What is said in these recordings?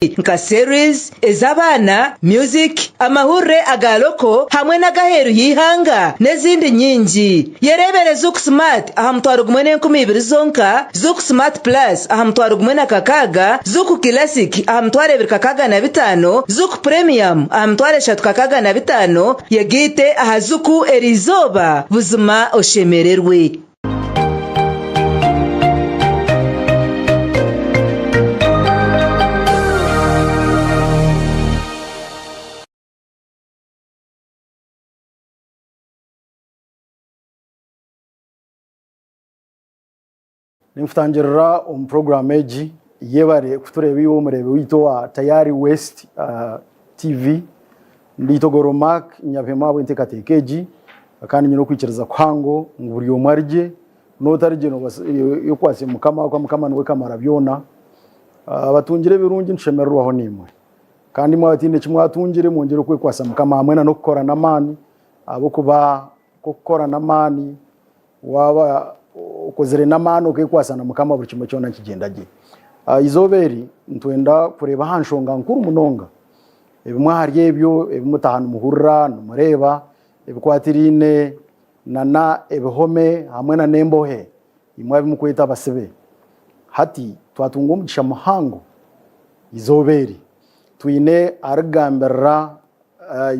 Nka series, ez'abaana, music, amahurire aga local hamwe n'agaheeru y'eihanga n'ezindi nyingi. Yereebere Zuku Smart aha mutwaro gumwe n'enkumi ibiri zonka, Zuku Smart Plus aha mutwaro gumwe na kakaaga, Zuku Classic aha mitwaro ebiri kakaaga na bitaano, Zuku Premium aha mitwaro eshatu kakaaga na bitaano, yegaite aha Zuku eriizooba buzima oshemererwe. Ninkutangirira omu puroguraamu egi, yebare kutureeba iwe omureebi waitu owa Tayari West TV. Ndi Itogoro Mark Nyabihema ahabw'enteekateeka egi kandi nyine okwikiriza kuhango ngu buri omwe ari gye n'otari gye yokwatse Mukama ahabw'okuba Mukama niwe kamara byona. Abatungire ebirungi nitushemererwaho naimwe kandi imwe abataine eki mwatungire mwongyere okwekwatsa Mukama hamwe n'okukora n'amaani ahabw'okuba okukora n'amaani Waaba okozire n'amaani okekwatsa na Mukama buri kimwe kyona nikigyenda gye. Eizooba eri nitwenda kureeba aha nshonga nkuru munonga. Ebimwe ahari ebyo ebi mutaaha nimuhurira, nimureeba, ebikwatiraine nana ebihome hamwe nana embohe, imwe abu murikweta abasibe. Hati twatunga omugisha muhango eizooba eri, twine arikugambirira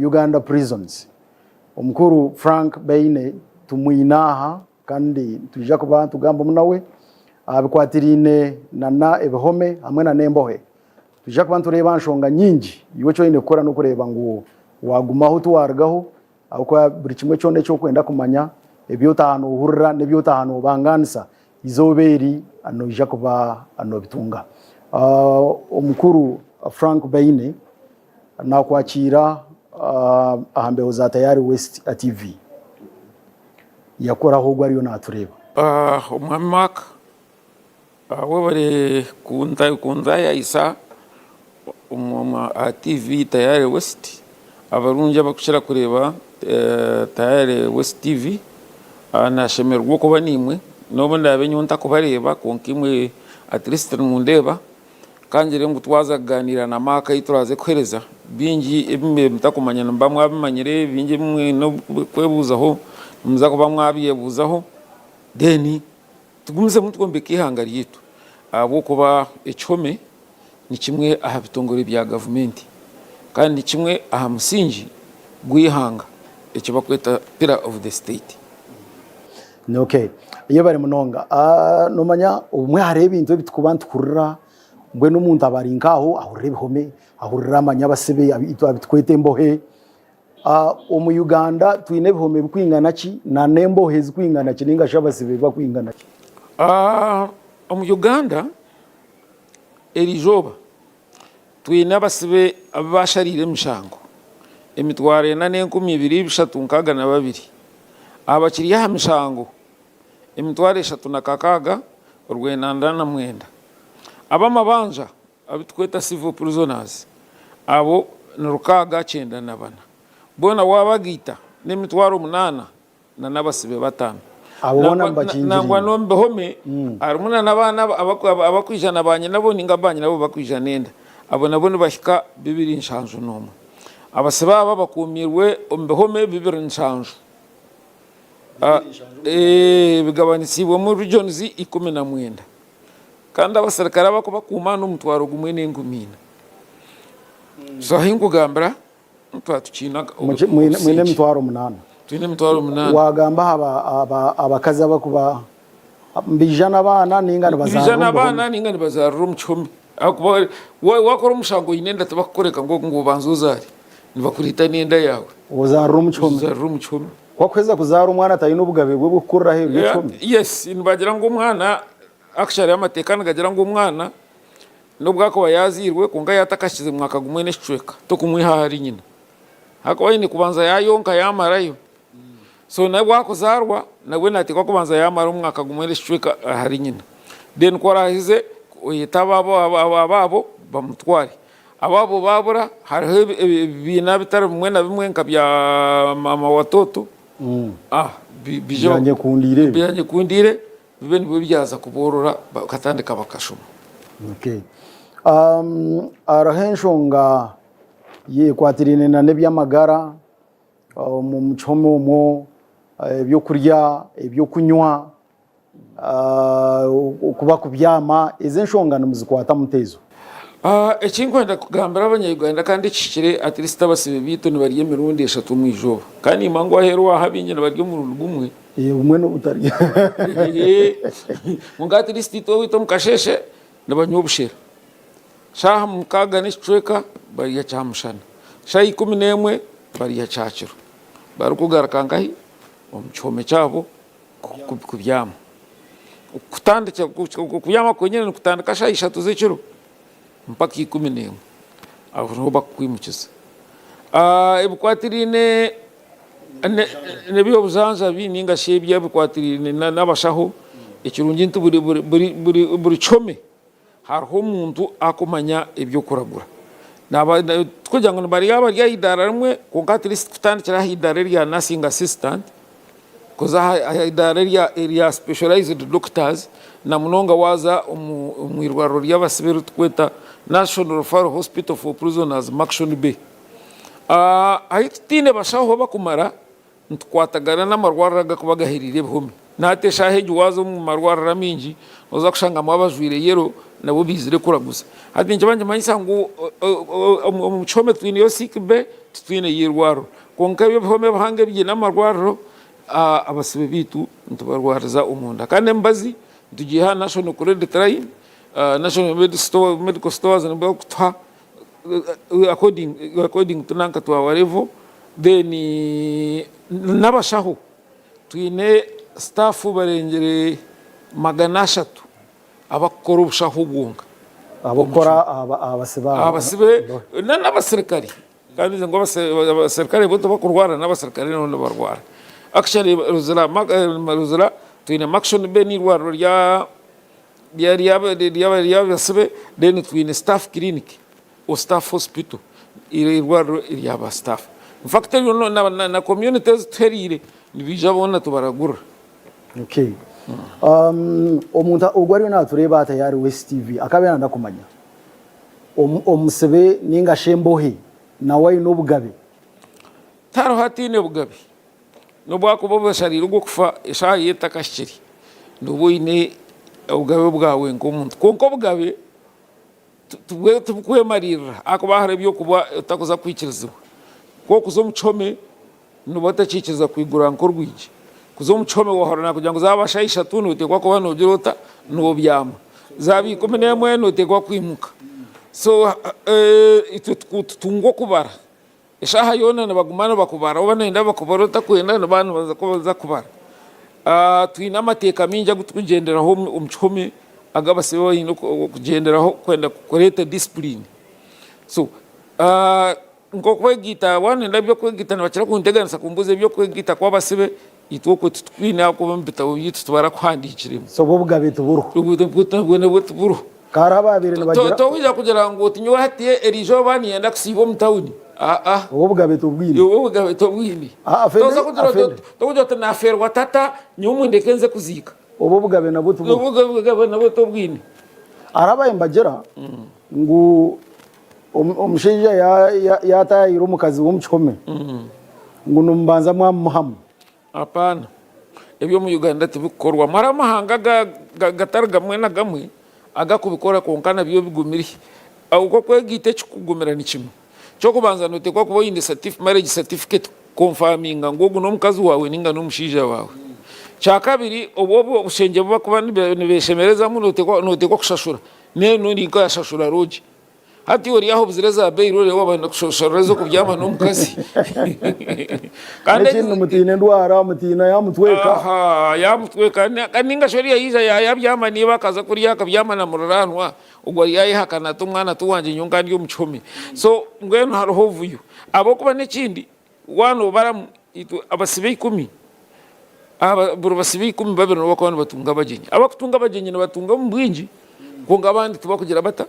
Uganda Prisons. Omukuru Frank Baine tumwine aha kandi nitwija kuba nitugambamu nawe aha bikwatiraine nana ebihome hamwe nana embohe. Nitwija kuba nitureeba aha nshonga nyingi, iwe eki oine kukora n'okureeba ngu waagumaho tiwaarugaho ahabw'okuba buri kimwe kyona eki orikwenda kumanya, ebi otaaha noohurira n'ebi otaaha noobangaanisa, eizooba eri noija kuba noobitunga. Omukuru Frank Baine. Naakwakiira aha mbeho za Tayari West TV. Yakoraho ogwo ariyo naatureeba. Omwami Mark webare kuntayaayisa aha TV Tayari West. Abarungi abarikukira kureeba Tayari West TV, nashemererwa okuba naimwe n'obu ndaabe nyowe ntarikubareeba kwonka imwe at least nimundeeba. Ka ngire ngu twaza kugaaniira na Mark ei turaaze kuheereza, bingi ebi mubaire mutakumanya nimuba mwabimanyire, bingi ebi mwine kwebuuzaho nimuza kuba mwabyebuuzaho, then tugumizemu twombeke eihanga ryaitu ahabw'okuba ekihome ni kimwe aha bitongore bya gavumenti kandi ni kimwe aha musingi gw'eihanga eki barikweta pillar of the state. Okay. Yebare munonga. Nomanya obumwe hariho ebintu ebi turikuba nituhurira mbwenu omuntu aba ari nk'aho ahurira ebihome, ahurira amanya abasibe itwe abu turikweta embohe. Omu Uganda twine ebihome birikwingana ki nana embohe zirikwingana ki ninga shi abasibe barikwingana ki? Omu Uganda eriizooba twine abasibe abu bashariire emishango emitwaro ena n'enkumi ibiri 362. Abakiri aha mishango 3699. Ab'amabanja abu turikweta civil prisoners abo ni 694. Boona waabagaita n'emitwaro 8 n'abasibe bataano. Abo boona mubakingiriire. Nangwa n'omu bihome harimu n'abaana abakwija na baanyinabo nainga baanyinabo bakwija n'enda. Abo nabo nibahika 271. Abasibe aba bakuumiirwe omu bihome 27 bigabanisiibwemu regions 19. Kandi abaserukare abarikubakuuma n'omutwaro gumwe n'enkumi ina. So ahi nkugambira Twaba tukiine Mwine obusingye. emitwaro munaana. Twine 800. Waagamba aha abakazi abarikuba nibaija n'abaana nainga Nibaija nibazaarira omu n'abaana bihome? nainga nibazaarira omu kihome. Ahakuba waakora omushango oine enda tibakukureka ngu obanze ozaare. Nibakureeta n'enda yaawe. Ozaarira omu kihome? Ozaarira omu kihome. Ku akuheza kuzaara omwana taine obugabe bwe bw'okukurira aheeru y'ekihome? Yes, nibagira ngu omwana, actually amateeka nigagira ngu omwana N'obu akuba yaazairwe kwonka yaatakashize mwaka gumwe n'ekicweka, tokumwiha ahari nyina. Ahakuba aine kubanza yaayonka yaamarayo. So nawe akuzaarwa nawe naateekwa kubanza yaamara omwaka gumwe n'ekicweka ahari nyina. Then ku oraahize oyete abaabo abaabo bamutware. Abaabo baabura hariho ebibiina bitari bimwe na bimwe nka bya maama watoto biije Byanyekundiire ebyo. Byanyekundiire. Bibe nibwo byaza kuboorora bakatandika bakashoma. Okay. Hariho enshonga ekwatiraine n'eby'amagara omu kihome omwo, ebyokurya, ebyokunywa, okuba kubyama, ezo enshonga nimuzikwata muta ezo? Ekinkwenda kugambira abanya-Uganda kandi ekihikire at least abasibe baitu nibarya emirundi eshatu omu izooba kandi nimanya ngu aheeru aha abaingi nibarya omurundi gumwe. Obumwe n'obutarya. Kwonka at least itwe owaitu omu kasheeshe nibanywa obushera. Shaaha mukaaga n'ekicweka barya kyamushana. Shaaha 11 barya kyakiro. Barikugaruka nkahi? Omu kihome kyabo kubyama. Kutandika kubyama kwenyine nikutandika shaaha ishatu z'ekiro mpaka 11. Aho niho bakukwimukiza. Ebikwatiraine n'eby'obujanjabi ninga shi ebikwatiraine n'abashaho, ekirungi nti buri kihome hariho omuntu akumanya eby'okuragura. Tikugira ngu nibari bari aha idaara rimwe kwonka at least kutandikira aha idaara erya nursing assistant kuza aha idaara erya specialized doctors na munonga waaza omu irwariro ry'abasibe eritukweta National Referral Hospital for Prisoners Murchison Bay. Ahu tutaine bashaho bakumara Nitukwatagana n'amarwariro agakuba gahereire ebihome. Nahati eshaaha egi waaza omu marwariro amaingi nooza kushangamu abajwaire yellow nabo baizire kuraguza. Hati nikiba nikimanyisa ngu omu kihome twineyo sick bay titwineyo eirwariro. Kwonka ebyo ebihome ebihango ebiine amarwariro, abasibe baitu nitubarwariza omunda. Kandi emibazi nitugiiha aha National Credit Line, National Medical Stores nibo barikutuha. According to nanka to our level then n'abashaho twine staff barengire 300 abakukora obushaho bwonka. Abakukora aha basibe abo. Aha basibe n'abasirikare kandi ngu abasirikare bo tibakurwara n'abasirikare nabo nibarwara. Actually Luzira twine Murchison Bay n'eirwariro rya. Ry'abasibe then twine staff clinic or staff hospital eirwariro erya ba staff. In fact eryo na community ezituhereire nibaija boona tubaragurira. Okay. Omuntu ogwo ariyo natureeba ata yaari West TV akaba arenda kumanya omusibe ninga shi embohe nawe aine obugabe? Tihariho ataine bugabe. N'obu wakuba obashariire ogw'okufa eshaaha ye etakahikire, nooba oine obugabe bwawe nk'omuntu. Kwonka obugabe tibukwemariirira ahakuba hariho eby'okuba otakuza kwikirizibwa. Ku orikuza omu kihome nooba otakiikiriza kwigura nk'orwigi. Kuza omu kihome wahurira naakugira ngu zaaba shaaha ishatu nooteekwa kuba noogira ota? Noobyama. Zaaba 11 nooteekwa kwimuka. So itwe tutunga okubara. Eshaaha yoona nibaguma nibakubara, waaba noyenda bakubare otakwenda nibaba nibaza kubara. Twine amateeka maingi agu turikugyenderaho omu kihome agu abasibe baine kugyenderaho kwenda kureeta disipuriini. So nk'okwegaita waaba noyenda eby'okwegaita nibakira kunteganisa kumbuuza eby'okwegaita kw'abasibe, itwe okwo titukwine ahakuba omu bitabo byaitu tibarakuhandiikiremu. So obwo obugabe tiburiho? Obwo tiburiho. Ka hariho abaabaire nibagira. Toija kugira ngu oti nyowe hati eri izooba niinyenda kusiiba omu tauni. Aa. Obwo obugabe tobwine. Obwo obugabe tobwine. Afande, afande. Tokugira oti naafeerwa tata, nyowe mundeke nze kuziika. Obwo obugabe nabwo tiburiho. Obwo obugabe nabwo tobwine. Hariho ababaire nibagira ngu omushaija yaataayaayira omukazi w'omu kihome ngu nimubanza mwamumuhamu. Apaana. Ebyo omu Uganda tibikukorwa. Hariho amahanga gatari gamwe na gamwe agakubikora kwonka nabyo bigumire. Okwegita ekikukugumira ni kimwe. Ekyokubanza notekwa kuba oyine marriage certificate kukonfaminga ngu ogu nomukazi wawe ninga nomushaija wawe. Kyakabiri obwo obushengye obubakuba nibeshemerezamu notekwa kushashura. Nenu ninka yashashura lodge. Hati ori aho obuzire za bail oreeba waaba nakushoshoorera ez'okubyama n'omukazi. Kandi N'ekindi mutiine endwara, mutiine yamutweka. Aha, yamutweka kandi ninga shi oriya yaija yabyama niiba akaza kuriya akabyama na muriraanwa, ogwo aryayehakana ati omwana ti wangye nyowe nka ndi omu kihome. So mbwenu hariho obuvuyo. Ahabw'okuba n'ekindi waaba noobaramu itwe abasibe ikumi, buri basibe ikumi babiri nibo barikuba nibatunga abagyenyi. Abakutunga abagyenyi nibatunga omu bwingi kwonka abandi tibakugira bata?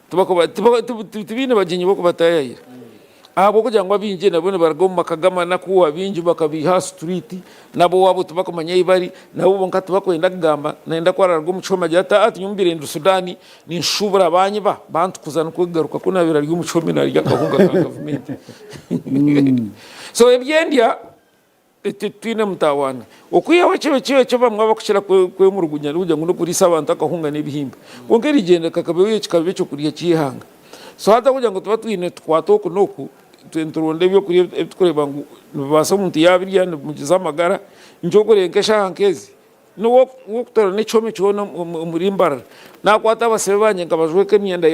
Tibaine bagyenyi b'okubataayaayira. Ahabw'okugira ngu abaingi nabo nibaruga omu maka g'amanaku, abaingi bakabaiha aha situriiti, n'ab'owaabo tibakumanya ahu bari, nabo bonka tibakwenda kugamba. Nayenda ku araaruga omu kihome agire ati, Aa nyowe mbaire ndi Sudan, ninshuubura baanyiba, bantukuza nikwo kugaruka ku naabaire ari omu kihome naarya akahunga ka gavumenti. So eby'endya Titwine mutawaana. Okwihaho ekiro kimwe eki bamwe abakukira kwemurugunya n'okugira ngu n'okuriisa abantu akahunga n'ebihimba. Kwonka erigyenda kakabeho kikaba eky'okurya ky'eihanga. So hati ahabw'okugira ngu tuba twine tukwata oku n'oku, itwe nituronda eby'okurya ebi turikureeba ngu nibibaasa omuntu yaabirya nibimugiza amagara. Nikyo orikureeba nk'eshaaha nk'ezi, n'ow'okutoorana ekihome kyona omuri Mbarara, naakwata abasibe bangye nkabajweka emyenda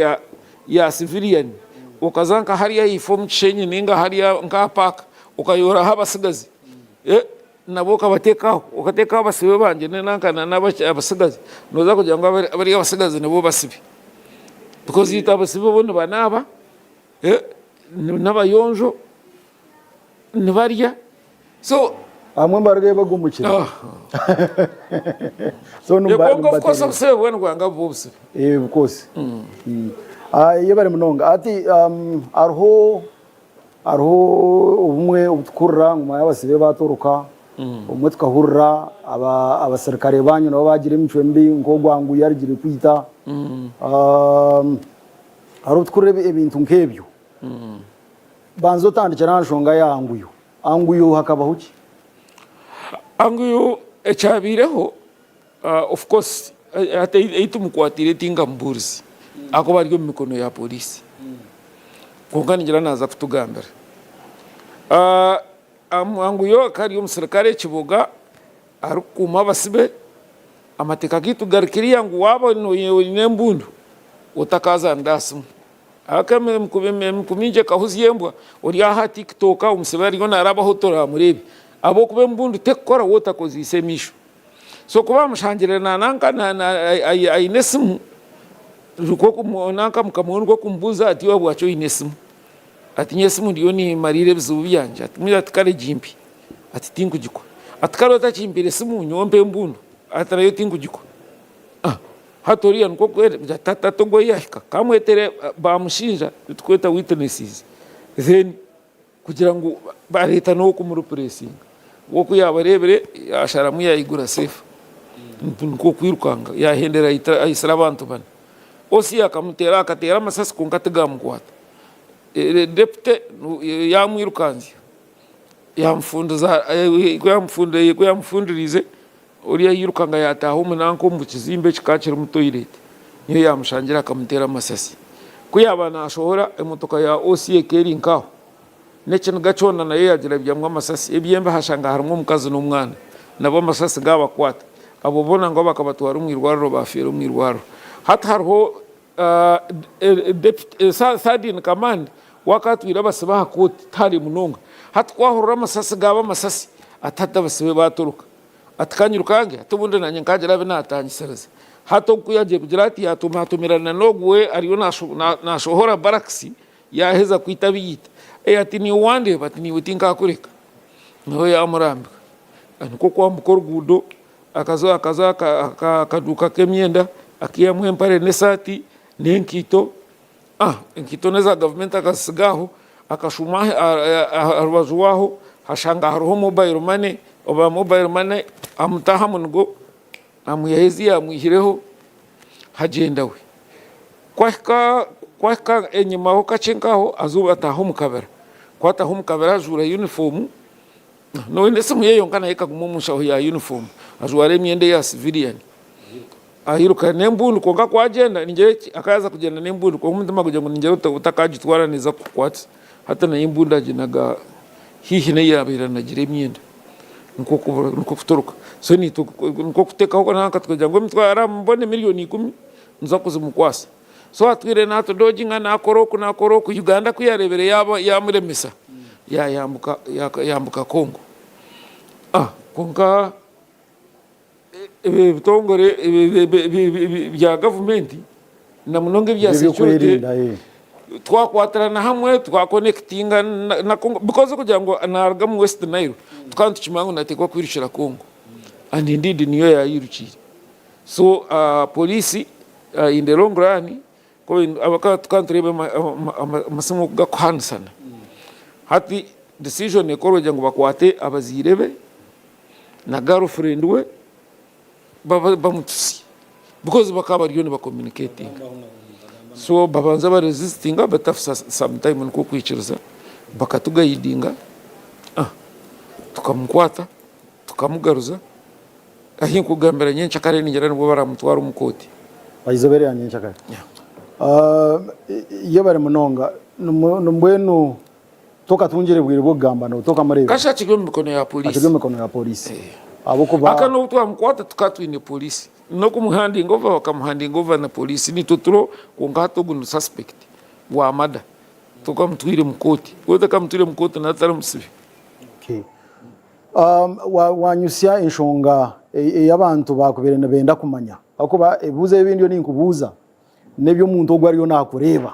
ya civilian, okaza nka hariya ahaifo omu kishenyi nainga hariya nk'aha paaka, Okayooraho abatsigazi, nabo okabateeka aho, okateeka aho abasibe bangye nanka n'abatsigazi, nooza kugira ngu bariya abatsigazi nibo basibe. Because itwe abasibe bo nibanaaba, n'abayonjo, nibarya, so. Bamwe nibarugayo bagumukire. So Kwonka of course obusibe bwona nibwanga buba obusibe. Of course. Yebare munonga. Hati hariho. Hariho obumwe obu tukuhurira ngu manya abasibe baatoroka, obumwe tukahurira abaserukare baanyu nabo baagira emicwe mibi nk'ogwa ngu yarugire kwita. Hariho obu tukuhurira ebintu nk'ebyo. Banza otandikire aha nshonga ya Anguyo. Anguyo hakabaho ki? Anguyo ekyabaireho of course hati ei tumukwatiire tinkamubuurize ahakuba ari omu mikono ya pooriisi kwonka ningira naaza kutugambira. Anguyo akaba ari omusirikare Kiboga arikukuuma abasibe, amateeka gaitu gari kiriya ngu waaba oine embundu otakaazaanira aha simu. Ahabw'okuba emikubi mingi ekahuzya embwa, ori aha tiktok omusibe ariyo naarabaho toramureebe ahabw'okuba embundu tekukora waaba otakozeise amaisho. So ku baamushangire nanka aine esimu, nikwo nanka mukama we nikwo kumubuuza ati iwe habwaki oine esimu? Ati nyowe esimu ndiyo nimariira ebizibu byangye. Ati kare gimpe. Ati tinkugikwa. Ati kare otakimpire esimu nyowe mpa embundu. Ati nayo tinkugikwa. Hati oriya nikwo kugira ati hati ogwo yahika kamwetere bamushinja nitukweta witnesses then kugira ngu bareeta n'owokumurepuresinga. We ku yaabareebire yaasharamu yaigura seefu nikwo kwirukanga yaahendera aitsire abantu bana. OC akamuteera akateera amasasi kwonka tigaamukwata. Deputy yaamwirukanzya yaamufundiza ku yaamufundiriize oriya yairukanga yaataaha omu nanka omu kizimbe ekikaba kirimu toyireti niyo yaamushangira akamuteera amasasi. Ku yaaba naashohora emotoka ya OC ekaba eri nk'aho. N'ekiniga kyona nayo yaagirabyamu amasasi. Eby'embi hashanga harimu omukazi n'omwana. Nabo amasasi gaabakwata. Abo boona ngu bakabatwara omu irwariro baafeera omu irwariro. Hati hariho third in command we akaba atwire abasibe aha kooti tihare munonga. Hati ku ahurira amasasi gaaba amasasi ati hati abasibe baatoroka. Ati ka nyirukange hati obundi naanye nkagira abu naatangisiriza. Hati ogu ku yaagiire kugira ati yaatumirana n'ogu we ariyo naashohora barakisi Yaaheza kwita abiita, ati, Niiwe wandeeba? Ati, Niiwe tinkaakureka. Niho yaamurambika. Nikwo kwambuka oruguudo, akaza akaza aha kaduuka k'emyenda, akaihamu empare n'esaati n'enkaito. Enkaito n'eza gavumenti akazitsiga aho, akashuuma aha rubaju aho, ashanga hariho mobile money, oba mobile money amutaho nigo amwihaho ezi yaamwihireho hagyenda we. Ku ahika ku ahika enyimaho kakye nk'aho aza ataaha omu kabira. Ku ataaha omu kabira ajuura yunifoomu, n'obu esimu ye yonka nayo ekaguma omu nshaho ya yunifoomu, ajwara emyenda eya siviriyani. Airuka n'embundu kwonka ku agyenda ningira eki akaba yaaza kugyenda n'embundu kwonka omutima gugira ngu ningira otakagitwara neeza kukukwatisa. Hati nayo embundu aginaga haihi n'ei yaabaire anagira emyenda. Nikwo kutoroka. So naitwe nikwo kuteekaho nanka tukagira ngu emitwaro mbone miriyoni ikumi nza kuzimukwasa. So atwire natudoginga nakora oku nakora oku, Uganda ku yareebire yamuremesa yayambuka yambuka Congo. Kwonka ebitongore bya gavumenti na munonga ebya security twakwatirana hamwe twakonekitinga na Congo because kugira ngu naruga omu West Nile tukaba nitukimanya ngu nateekwa kwirukira Congo and indeed niyo yayirukiire. So police in the long run tukaba nitureeba amasimu oku gakuhaanisana. Hati decision ekorwe kugira ngu bakwate abazaire be na girlfriend we bamutusye because bakaba bariyo niba communicatinga. So babanza ba resistinga but after some time nikwo kwikiriza bakatugayidinga tukamukwata tukamugaruza ahi nkugambira nyencakare ningira nibwo baramutwara omu kooti. Ah'izooba erya nyencakare? Yebare munonga. Mbwenu tokatungire bwire bw'okugamba nawe, tokamureebire? Kasha akiri omu mikono ya poliisi. Akiri omu mikono ya poliisi. Ahabw'okuba. Aka n'obu twamukwata tukaba twine poliisi. N'okumuhandinga over bakamuhandinga over na poliisi. Naitwe turiho kwonka hati ogu ni suspect wa murder. Tokamutwire mu kooti. Waaba otakamutwire mu kooti nawe atari musibe. Okay. Wanyusya enshonga ei abantu baakubaire nibenda kumanya. Ahabw'okuba ebibuuzo ebi ndiyo ninkubuuza n'eby'omuntu ogu ariyo naakureeba.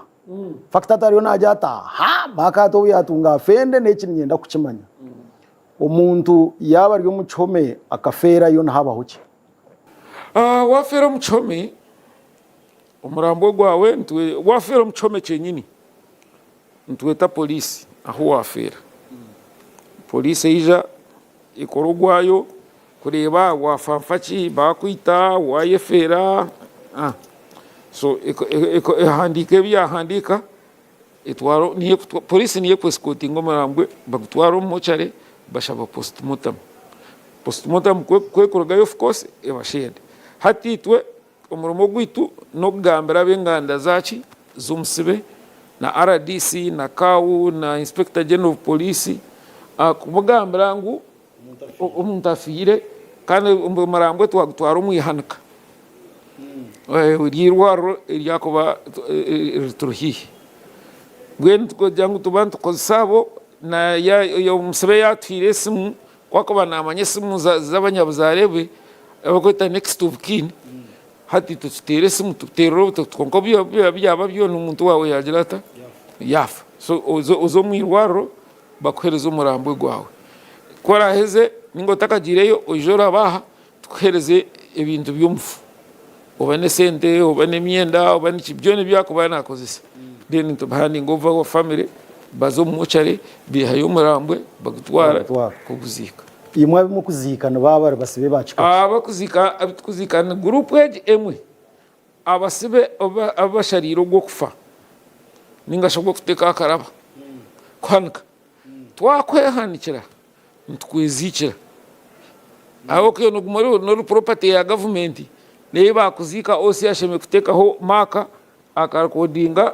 Fact hati ariyo naagira ati aha Mark hati obu yaatunga afende n'eki niinyenda kukimanya. Omuntu yaaba ari omu kihome akafeerayo nihabaho ki? Waafeera omu kihome, omurambo gwawe waafeera omu kihome kyenyini, Nitweta poliisi ahu waafeera. Poliisi eija ekora ogwayo kureeba waafa nfa ki, baakwita, waayefeera. So ehandiika ebi yaahandiika, etwara, poliisi niyo ekuesikotinga omurambo gwe bagutwara omu mochare bashaba postmortem. Postmortem ku ekurugayo of course eba shared. Hati itwe Omurimo gwaitu n'okugambira ab'enganda zaaki z'omusibe na rdc na CAO na Inspector General of Police kumugambira ngu omuntu afiire kandi omurambo gwe twagutwara omu ihanika ry'eirwariro eryakuba rituri haihi. Mbwenu tukagira ngu tuba nitukozesa abo, omusibe yaatuhaire esimu Ku akuba naamanya esimu z'abanyabuzaare be abarikweta next of kin, hati itwe tuteera esimu tuteerera obuto kwonka obu byaba byona omuntu waawe yaagira ata? Yaafa. So oze omu irwariro bakuheereze omurambwe gwawe. Ku oraaheze nainga otakagiireyo oije orabe aha tukuheereze ebintu by'omufu. Oba n'esente, oba n'emyenda, oba niki, byona ebi arikuba naakozesa. Then tubihandinge over our family, baze omu mochari, baihayo omurambwe, bagutwara kuguziika. Imwe abu murikuziika ni baaba bari basibe ba kika ki? Abakuziika, abu turikuziika ni guruupu egi emwe, abasibe abu bashariire ogw'okufa nainga shi ogw'okuteeka aha karaba kuhanika. Twakwehanikira nitukweziikira ahabw'okuba noguma ori property ya gavumenti neyi bakuziika OC ashemereire kuteekaho mark akarekodinga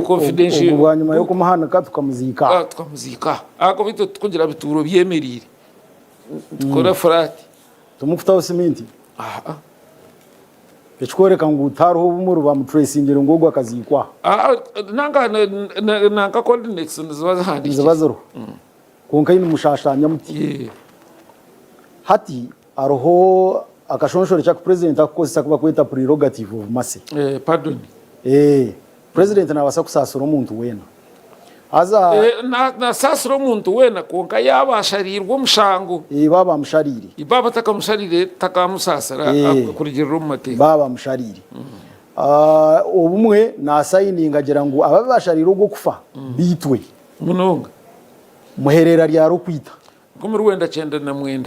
confidential. Ogu bwanyima y'okumuhanika tukamuziika aha. Tukamuziika ahakuba itwe titukugira bituuro byemereire nitukora flat. Timukutaho siminti? Ekikworeka ngu tihariho obu muriba muturesingire ngu ogu akaziikwa aha. Nanka nanka coordinates niziba zihandiikire. Niziba ziriho. Kwonka imwe nimushashaanya muti. Hati hariho akashonshoreki aku purezidenti arikukozesa aku barikweta prerogative of mercy. Pardon. Purezidenti naabaasa kusaasira omuntu weena. Haza. Naasaasira omuntu weena kwonka yaaba ashariirwe omushango. Baaba bamushariire. Baaba batakamushariire takamusaasira kurugiirira omu mateeka. Baaba bamushariire. Obumwe naasayininga agira ngu aba abu bashariire ogw'okufa baitwe. Munonga. Muhereera ryari okwita? 1999.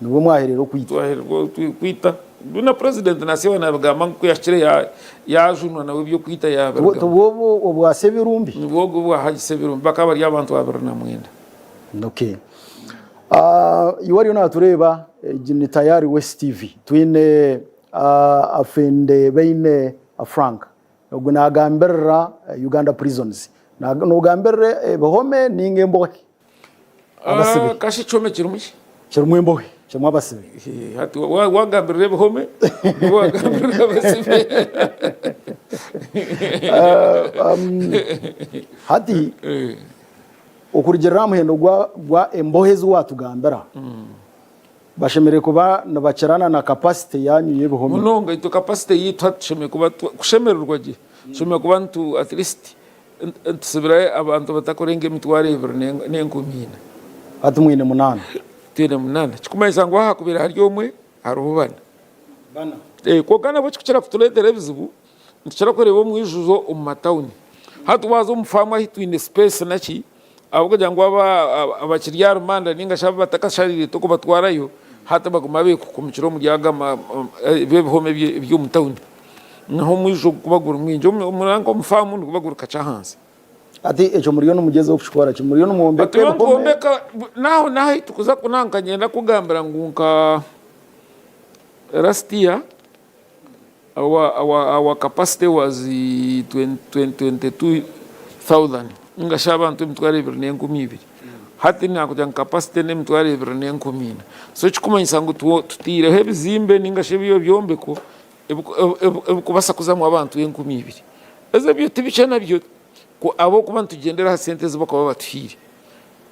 Nibwo mwahereera okwita? Twahereera okwita. Na president nasiiba nabigamba ngu kuyahikire yajunwa nawe ebyokwita yabirugamu. Tibwo obwo obwa Sebirumbi? Nibwo obwo obwa Haji Sebirumbi. Bakaba bari abantu 29. Okay. Iwe oriyo natureeba, egi ni Tayari West TV. Twine Afende Beine Frank. Ogu nagambirira Uganda Prisons. Nogambirira ebihome ninga embohe? Abasibe. Kashi ekihome kirimu ki? Kirimu embohe, kirimu abasibe. Hati wagambirira ebihome, wagambirira abasibe. Hati okurugiirira aha muhendo gwa embohe ezi watugambira, Bashemereire kuba nibakirana na capacity yanyu y'ebihome. Munonga itwe capacity yaitu hati tushemereire kuba kushemererwa gye tushemereire kuba nitu at least nitusibira abantu abatakurenga 2000 n'enkumi ina. Hati mwine munaana. Twine munaana ekirikumanyisa ngu aha hakubaire hari omwe hariho bana. Kwonka nabwo ekirikukira kutureetera ebizibu nitukira kureeba omwijuzo omu matawuni. Hati waaza omu faamu ahu twine space naki. Ahabw'okugira ngu abakiri aha rumanda nainga shi abu batakasharire tokubatwarayo, hati baguma beekukumikire omuri ago ebihome eby'omu tawuni. Niho omwijo gurikuba guri mwingi. Nanka omu faamu niguba guri kakye ahansi. Hati ekyo muriyo nimugyezaho kukikora ki? Muriyo nimwombeka Turiyo ebihome? nitwombeka, n'aho n'ahu turikuza kunanka niinyenda kukugambira ngu nka last year Our, our, our capacity was 22,000 ninga shi abantu 20,000. Hati nakugira ngu capacity ni 24,000. So ekikumanyisa ngu tutaireho ebizimbe ninga shi ebyombeko ebikubaasa kuzamu abantu 2,000. Haza ebyo tibikye nabyo ahabw'okuba nitugyendera aha sente ezi barikuba batuhaire.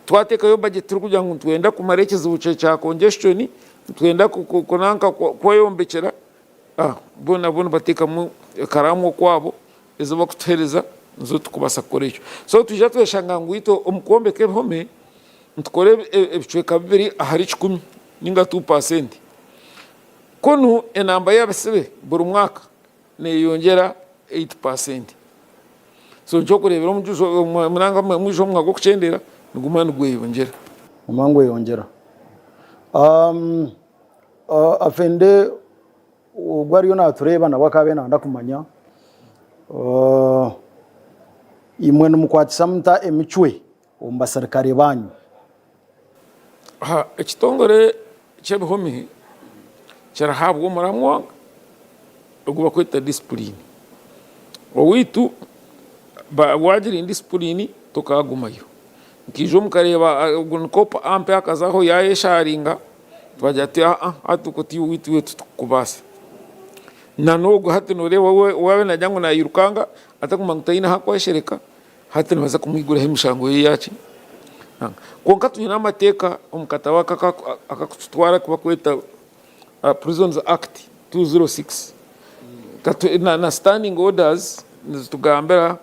Twateekayo budget turikugira ngu nitwenda kumara ekizibu kya congestion, nitwenda kunanka kweyombekyera, Bo nabo nibateekamu ekaraamu okwabo ezi barikutuheereza nizo turikubaasa kukora ekyo. So twija tweshanga ngu itwe omu kwombeka ebihome nitukora ebicweka bibiri ahari kikumi ninga 2%. Kunu enamba y'abasibe buri mwaka neeyongyera 8%. So nikyo orikureebera omwijo omu mwaka gw'okukyendera niguma nigweyongyera. Niguma nigweyongyera. Afande ogu ariyo natureeba nawe akaba abe nayenda kumanya imwe nimukwatisa muta emicwe omu baserukare banyu? Ekitongore ky'ebihome kirahabwa omuramwa ogu barikweta disipuriini. Owaitu waagira indisipuriini tokaagumayo. Nkaija omu nkareeba ogu ni kopu ampe akazaho yayesharinga twagira tuti aa hati okwo tiiwe owaitu iwe titukukubaasa. Na n'ogu hati nooreeba we waaba naagira ngu naayirukanga atarikumanya ngu taine ahu arikweshereka hati nibaza kumwiguraho emishango ye yaaki. Kwonka twine amateeka omu katabo aka akakututwara aku barikweta Prisons Act 206 na standing orders nizitugambira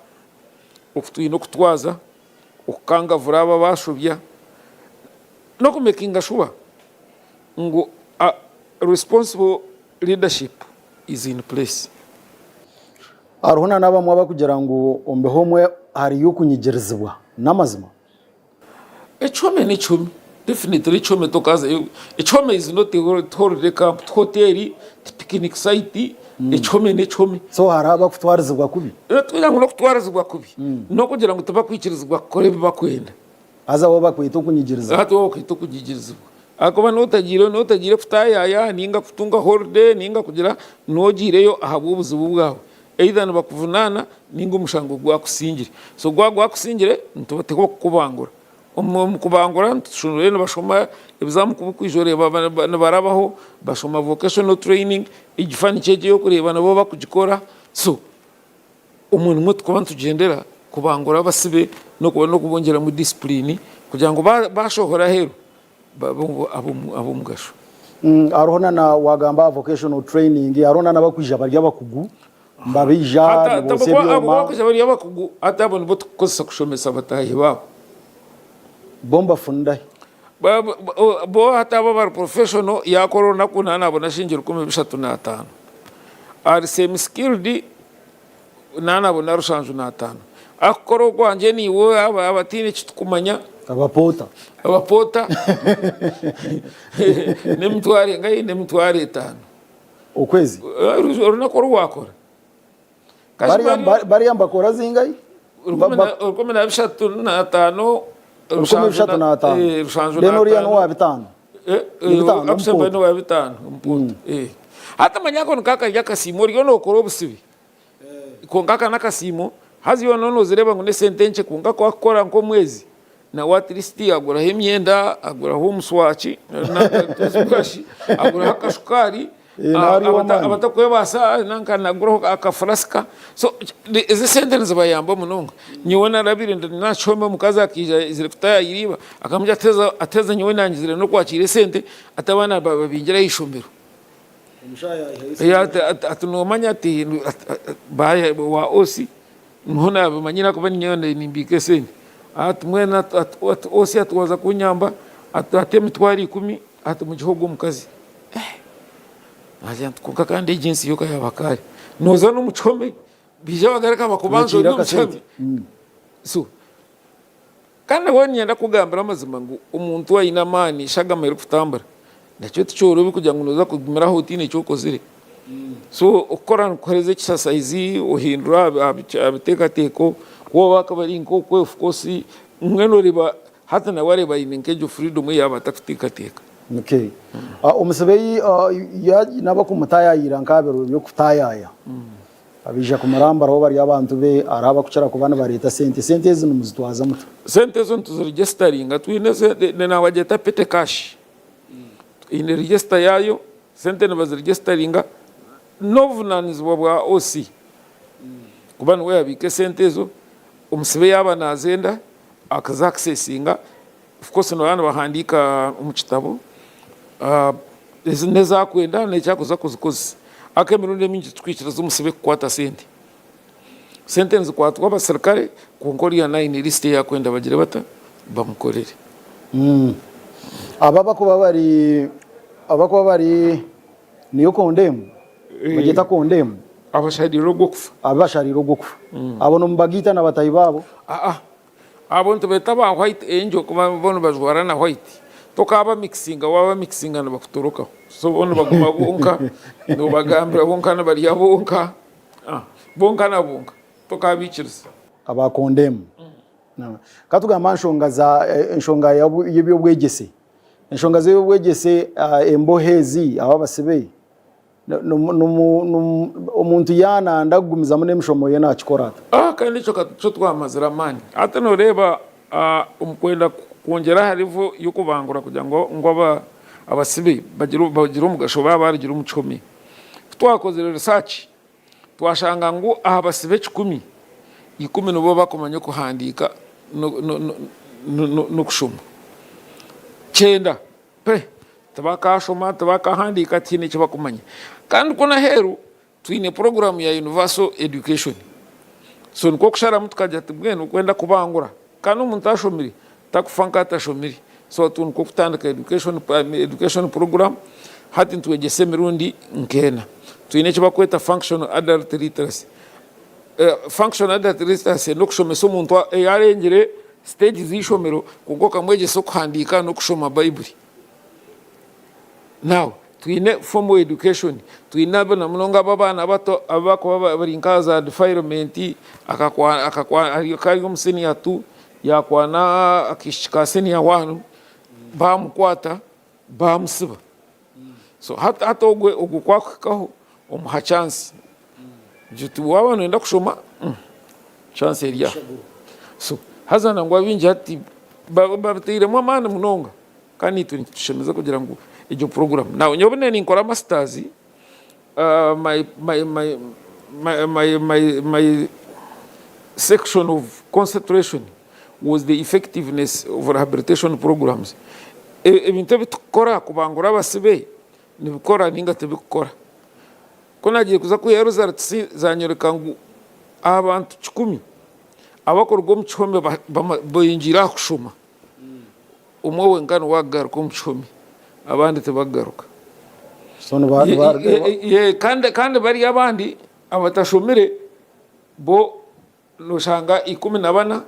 oku twine okutwaza. okukangavura abo abaashobya, n'okumekinga shuwa ngu responsible leadership is in place. Hariho na n'abamwe abarikugira ngu omu bihomwe hariyo okunyigirizibwa. N'amazima? Ekihome n'ekihome. Definitely ekihome tokazayo. Ekihome is not holiday camp, ti hoteeri, ti picnic site, ekihome n'ekihome. So hariho abakutwarizibwa kubi? Tikugira ngu n'okutwarizibwa kubi, n'okugira ngu tibakwikirizibwa kukora ebi bakwenda. Haza bo bakweta okunyigirizibwa. Hati bo bakweta okunyigirizibwa. Ahakuba n'otagiire n'otagiire kutaayaaya ninga kutunga holiday ninga kugira n'ogiireyo ahabw'obuzibu bwawe. Either nibakuvunaana ninga omushango gwakusingire. So gwaba gwakusingire nitubateekwa kukubangura. Omu kubangura nitushusha nibashoma ebizaamu ku birikwija oreeba nibarabaho bashoma vocational training, egi furniture egi ey'okureeba nabo barikugikora so omwo nimwo turikuba nitugyendera kubangura abasibe n'okubongyeramu discipline kugira ngu baashohora aheeru babe ab'omugasho. Hariho na wagamba aha vocational training hariho na n'abarikwija bari abakugu nibaija nibotsya Abo ebyoma. abarikwija bari abakugu hati abo nibo turikukozesa kushomesa bataahi baabo. Bo nibafunira hi? Bo hati abo abari professional yaakora orunaku naaba naabona shilingi 305. Ari semi skilled naaba naabona 75. Arikukora ogwangye naiwe abataine eki turikumanya. Abapoota. Abapoota n'emitwaro engahi? N'emitwaro etaano. Okwezi? Orunaku oru waakora. Bariya nibakora zingahi? 1305. 35. Reero oriya n'owa bitaano. N'ebitaano n'owa bitaano omupoota. Hati manya ako niko kari akasiimo oriyo nookora obusibe. Kwonka aka n'akasiimo haza iwe nooba noozireeba ngu n'esente nkye kwonka ku akukora nk'omwezi nawe at least aguraho emyenda, aguraho omuswaki, toothbrush, aguraho akashukaari, abatarikwebaasa nanka naguraho akafulasika. So ezi esente nizibayamba munonga. Nyowe narabire nakihome omukazi akaija aizire kutaayayira iba akamugira ati haza nyowe nangizire n'okwakiira esente ati abaana babingire aha ishomero. Ati nomanya ati wa OC niho nabimanyire ahakuba ninyowe nimbiika esente. Ati mbwenu ati OC ati waza kunyamba ati emitwaro ikumi ati mugihe ogwo omukazi. Nagira nti kwonka kandi egi ensi yo kayaba kare. Noza n'omu kihome baija bagaruka bakubanza ori omu kihome. So. Kandi nabwo niinyenda kukugambira amazima ngu omuntu aine amaani eshagama erikutambura nakyo tikyorobi kugira ngu nooza kugumira aho otaine eki okozire. So okukora nikukuheereza exercise ohindura aha biteekateeko ku oba akaba ari nk'okwe of course mbwenu oreeba hati nawe areeba aine nk'egyo freedom ei yaaba atakuteekateeka. Okay. Omusibe n'abakumutaayaayira nk'aha biro by'okutaayaaya abaija kumurambaraho bari abantu be hariho abakukira kuba nibareeta sente. Sente ezi nimuzitwaza muta? Sente ezo nituziregisitaringa twine sente nabagyeta petty cash eine register yaayo sente nibaziregisitaringa n'obuvunanizibwa bwa OC kuba niwe yabiika esente ezo omusibe yaaba nazenda akaza akisesinga Of course nibaba nibahandiika omu kitabo ezi n'ezi akwenda n'eki arikuza kuzikozesa. Ahakuba emirundi emingi titwikiriza omusibe kukwata sente. Sente nizikwatwa abasirikare kwonka oriya nawe aine lisiti ei arikwenda bagire bata? Bamukorere. Abo abakuba bari abakuba bari niyo condemn bagyeta condemn. Abashariirwe ogw'okufa. Abashariirwe ogw'okufa. Abo nimubagaita na batahi baabo? Aa. Abo nitubeeta ba white angel kuba bo nibajwara na white tokaaba mixinga waaba mixinga nibakutorokaho so bo nibaguma bonka nobagambira bonka nibarya bonka bonka na bonka tokaabikiriza. Aba condemn. Ka tugambe aha nshonga za enshonga y'eby'obwegyese. Enshonga z'eby'obwegyese embohe ezi aba abasibe Omuntu yaananda kugumizamu n'emishomo ye naakikora ata? Ah, kandi ekyo ka nikyo twamazire amaani. Hati nooreeba omu kwenda kwongyera aha level y'okubangura kugira ngu ngu abasibe bagire bagire omugasho baaba barugire omu kihome. Ku twakozire research, twashanga ngu aha basibe ekikumi, ikumi nibo barikumanya okuhandiika n'okushoma. Kyenda Pe, tibakaashoma, tibakahandiika, tihaine eki bakumanya. Kandi kunu aheeru twine puroguraamu ya universal education. So nikwo kusharamu tukagira tuti mbwenu kwenda kubangura, kandi omuntu ashomire takufa nk'atashomire. So tu nikwo kutandika education, education program, hati nitwegyesa emirundi nk'ena. Twine eki bakweta functional adult literacy. Functional adult literacy n'okushomesa omuntu eyarengire siteegi z'eishomero kwonka okamwegyesa okuhandiika n'okushoma Baibuli. Now twine formal education, twine abo na munonga abo abaana abato abakuba bari nka za defilement, akaba ari omu senior two yakwana akaishiki ka senior one bamukwata bamusiba. So hati ogwe ogwo ku akuhikaho omuha chance ogira oti waaba noyenda kushoma chance eri aha. So haza nangwa abaingi hati babiteiremu amaani munonga kandi naitwe nikitushemeza kugira ngu egyo puroguramu. Now nyowe obu ninkora masters my my my my my my section of concentration was the effectiveness of rehabilitation programs. Ebintu ebi tukukora kubangura abasibe nibikora ninga tibikukora. Ku nagiire kuza kwihayo results zanyoreka ngu abantu kikumi abakuruga omu kihome bayingiire aha kushoma, omwe wenka niwe akugaruka omu kihome abandi tibakugaruka. Kandi bariya abandi abatashomire bo Noshanga 14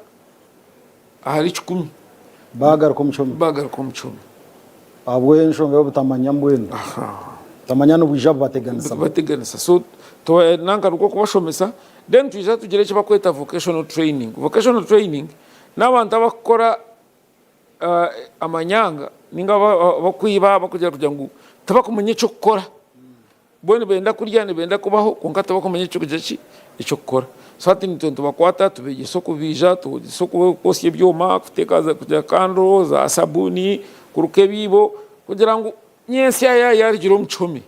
ahari kikumi. Baagaruka omu kihome. Baagaruka omu kihome. Ahabw'enshonga y'obutamanya mbwenu. Butamanya nibwija bubateganisa. Bubateganisa. So nanka nikwo kubashomesa then twija tugire eki barikweta vocational training. Vocational training n'abantu abarikukora amanyanga ninga abarikwiba abarikugira kugira ngu tibakumanya eky'okukora. Bo nibenda kurya, nibenda kubaho kwonka tibakumanya eky'okugira ki? Eky'okukora. So hati nitwe nitubakwata tubegyesa okubaija, tubegyesa okwosya ebyoma, kuteeka za kugira kando, za sabuuni, kuruka ebiibo kugira ngu nyentsya yaaba yaarugire omu kihome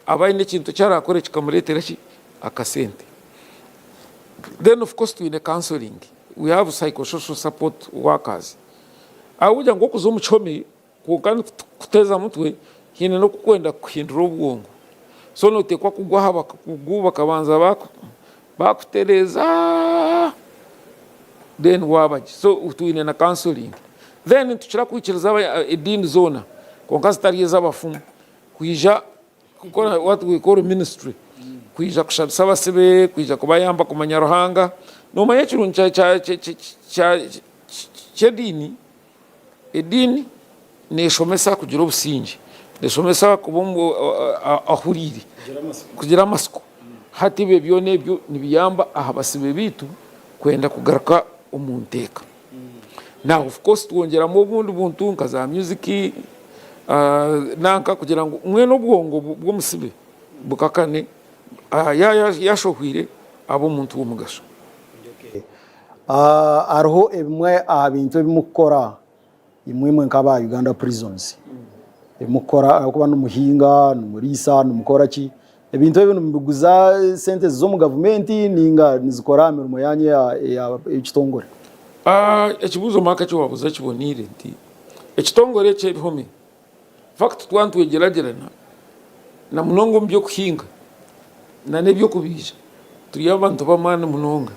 abe aine ekintu eki araakore kikamureetera ki? Akasente. Then of course twine counseling, we have psychosocial support workers. Ahabw'okugira ngu okuza omu kihome Kwonka nikukuteza mutwe haine n'okukwenda kukuhindura obwongo. So noteekwa kugwa aha bakugu bakabanza bakutereeza then waaba gye. So twine na counseling. Then nitukira kwikiriza ediini zoona kwonka zitari ez'abafumu kwija kukora what we call ministry kwija kushabisa abasibe, kwija kubayamba kumanya Ruhanga. Nomanya ekirungi kya. ky'ediini, ediini neeshomesa kugira obusingye, neeshomesa kuba ohuriire, kugira amatsiko. Hati ebyo byona ebyo nibiyamba aha basibe baitu kwenda kugaruka omu nteeka. Now of course twongyeramu obundi buntu nka za music nanka kugira ngu mbwenu obwongo bw'omusibe bukakane yashohwire abe omuntu w'omugasho. Hariho ebimwe aha bintu ebi murikukora imwe imwe nk'aba Uganda Prisons ebi murikukora ahabw'okuba nimuhinga, nimuriisa, nimukora ki, ebintu ebyo nimubiguza sente eziza omu gavumenti ninga nizikora aha mirimo yaanyu ey'ekitongore? Ekibuuzo Mark eki waabuuza kiboneire nti ekitongore eky'ebihome in fact twaba nitwegyeragyerana na munonga omu by'okuhinga na n'eby'okubaija turi abantu b'amaani munonga.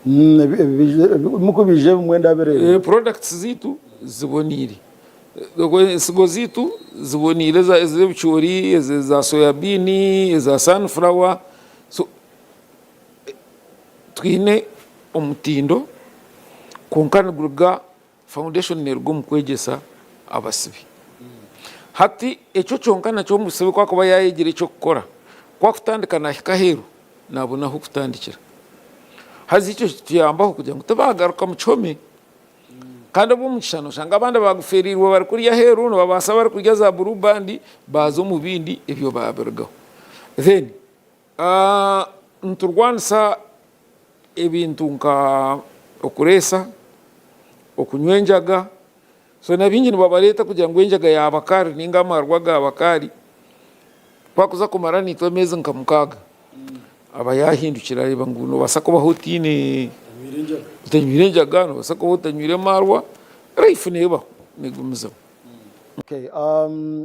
Ebi murikubaija ebimwe ndabireeba. Products zaitu ziboneire, ensigo zaitu ziboneire ez'ebicoori, eza soya bean, eza sunflower, so twine omutindo kwonka niguruga Foundation neruga omu kwegyesa abasibi. Hati ekyo kyonka nakyo omusibi ku akuba yayegire eky'okukora, ku akutandika nahika aheeru nabona ah'okutandikira. Haza ekyo kituyambaho kugira ngu tibagaruka mu kihome. Kandi obw'omugisha noshanga abandi abagufereirwe bari kurya aheeru nibabaasa bari kurya za blue band baaza omu bindi ebyo babirugaho. Then Niturwanisa ebintu nka okureesa, okunywa enjaga, so na baingi nibabareeta kugira ngu enjaga yaaba kari ninga amarwa gaaba kari, ku arikuza kumara naitwe ameezi nka mukaaga, aba yaahindukire areeba ngu noobaasa kubaho otaine otanywire enjaga, noobaasa kubaho otanywire marwa, life neebaho neegumizamu. Okay,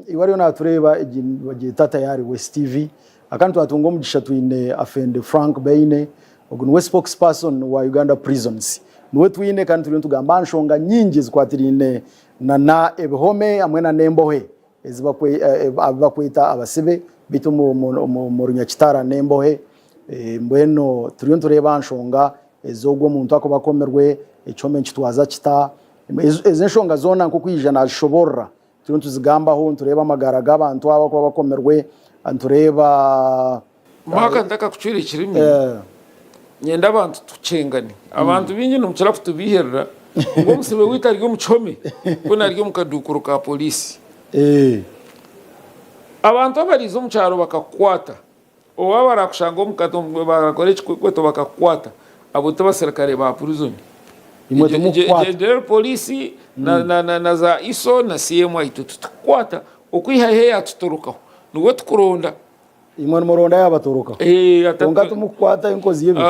iwe ariyo natureeba egi nibagyeta Tayari West TV. Akandi twatunga omugisha twine Afende Frank Baine, ogu niwe spokesperson wa Uganda Prisons. Niwe twine kandi turiyo nitugamba aha nshonga nyingi ezikwatiraine na na ebihome hamwe na n'embohe ezi abu bakweta abasibe beitu omu Runyakitara n'embohe. Mbwenu turiyo nitureeba aha nshonga ez'ogu omuntu akuba akomirwe, ekihome nikitwaza kita, Ezi enshonga zoona nk'oku yaija naazishoboorora, turiyo nituzigambaho, nitureeba amagara g'abantu aba abarikuba bakomirwe, nitureeba. Mark ntakakucwire ekirimi, nyenda abantu tukyengane. Abantu baingi nimukira kutubeiherera ngu omusibe waitu ari omu kihome kwona ari omu kaduukuru ka poriisi. Abantu abariiza omu kyaro bakakukwata, Owaaba barakushanga omu kato barakora ekikwekweto bakakukwata, abo ti baserikare ba prison. Imwe timukukwata. General police na za ISO na CMI itwe titukukwata okwihaho eyatutorokaho niwe tukuronda. Imwe nimuronda ayabatorokaho. Kwonka timukukwata enkozi y'ebibi.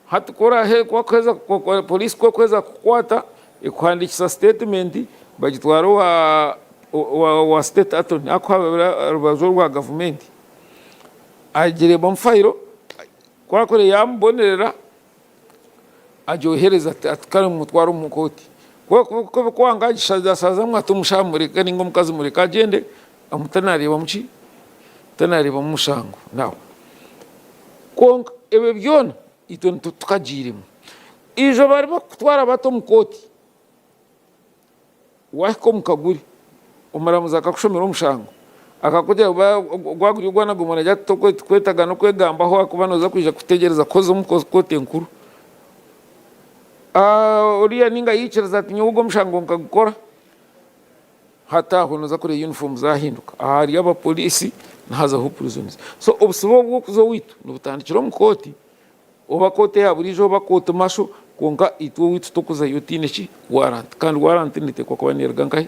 Hati ku oraahe ku wakuheza police ku ekuheza kukukwata ekuhandiikisa statement bagitwara owa owa state attorney akuhabura orubaju orwa gavumenti agireeba omu fayiro ku akureeba yamubonerera agyohereza ati kare mumutware omu kooti ku ebikwanga agishazamu ati omushaija mureke ninga omukazi mureke agyende tanareebamu ki tanareebamu mushango now. Kwonka ebyo byona itwe titukagiiremu. Ijo bari bakukutwara bata omu kooti, wahika omu kaguri, omuramuzi akakushomera omushango, akakugira gwaba guri ogwa nagomora agira ati titukwetaaga n'okwegambaho ahakuba nooza kwija kutegyereza kuhoza omu kooti enkuru. Oriya ninga yaikiriza ati nyowe ogu omushango nkagukora. Hati aho noza kureeba uniform zahinduka aha hariyo abapolisi nihazaho prisons so obusibe obu obwokuza owaitu nibutandikira omu kooti oba kooti eya buriijo oba kooti masho kwonka itwe owaitu tokuzayo otaine ki warrant kandi warrant netekwa kuba neruga nkahi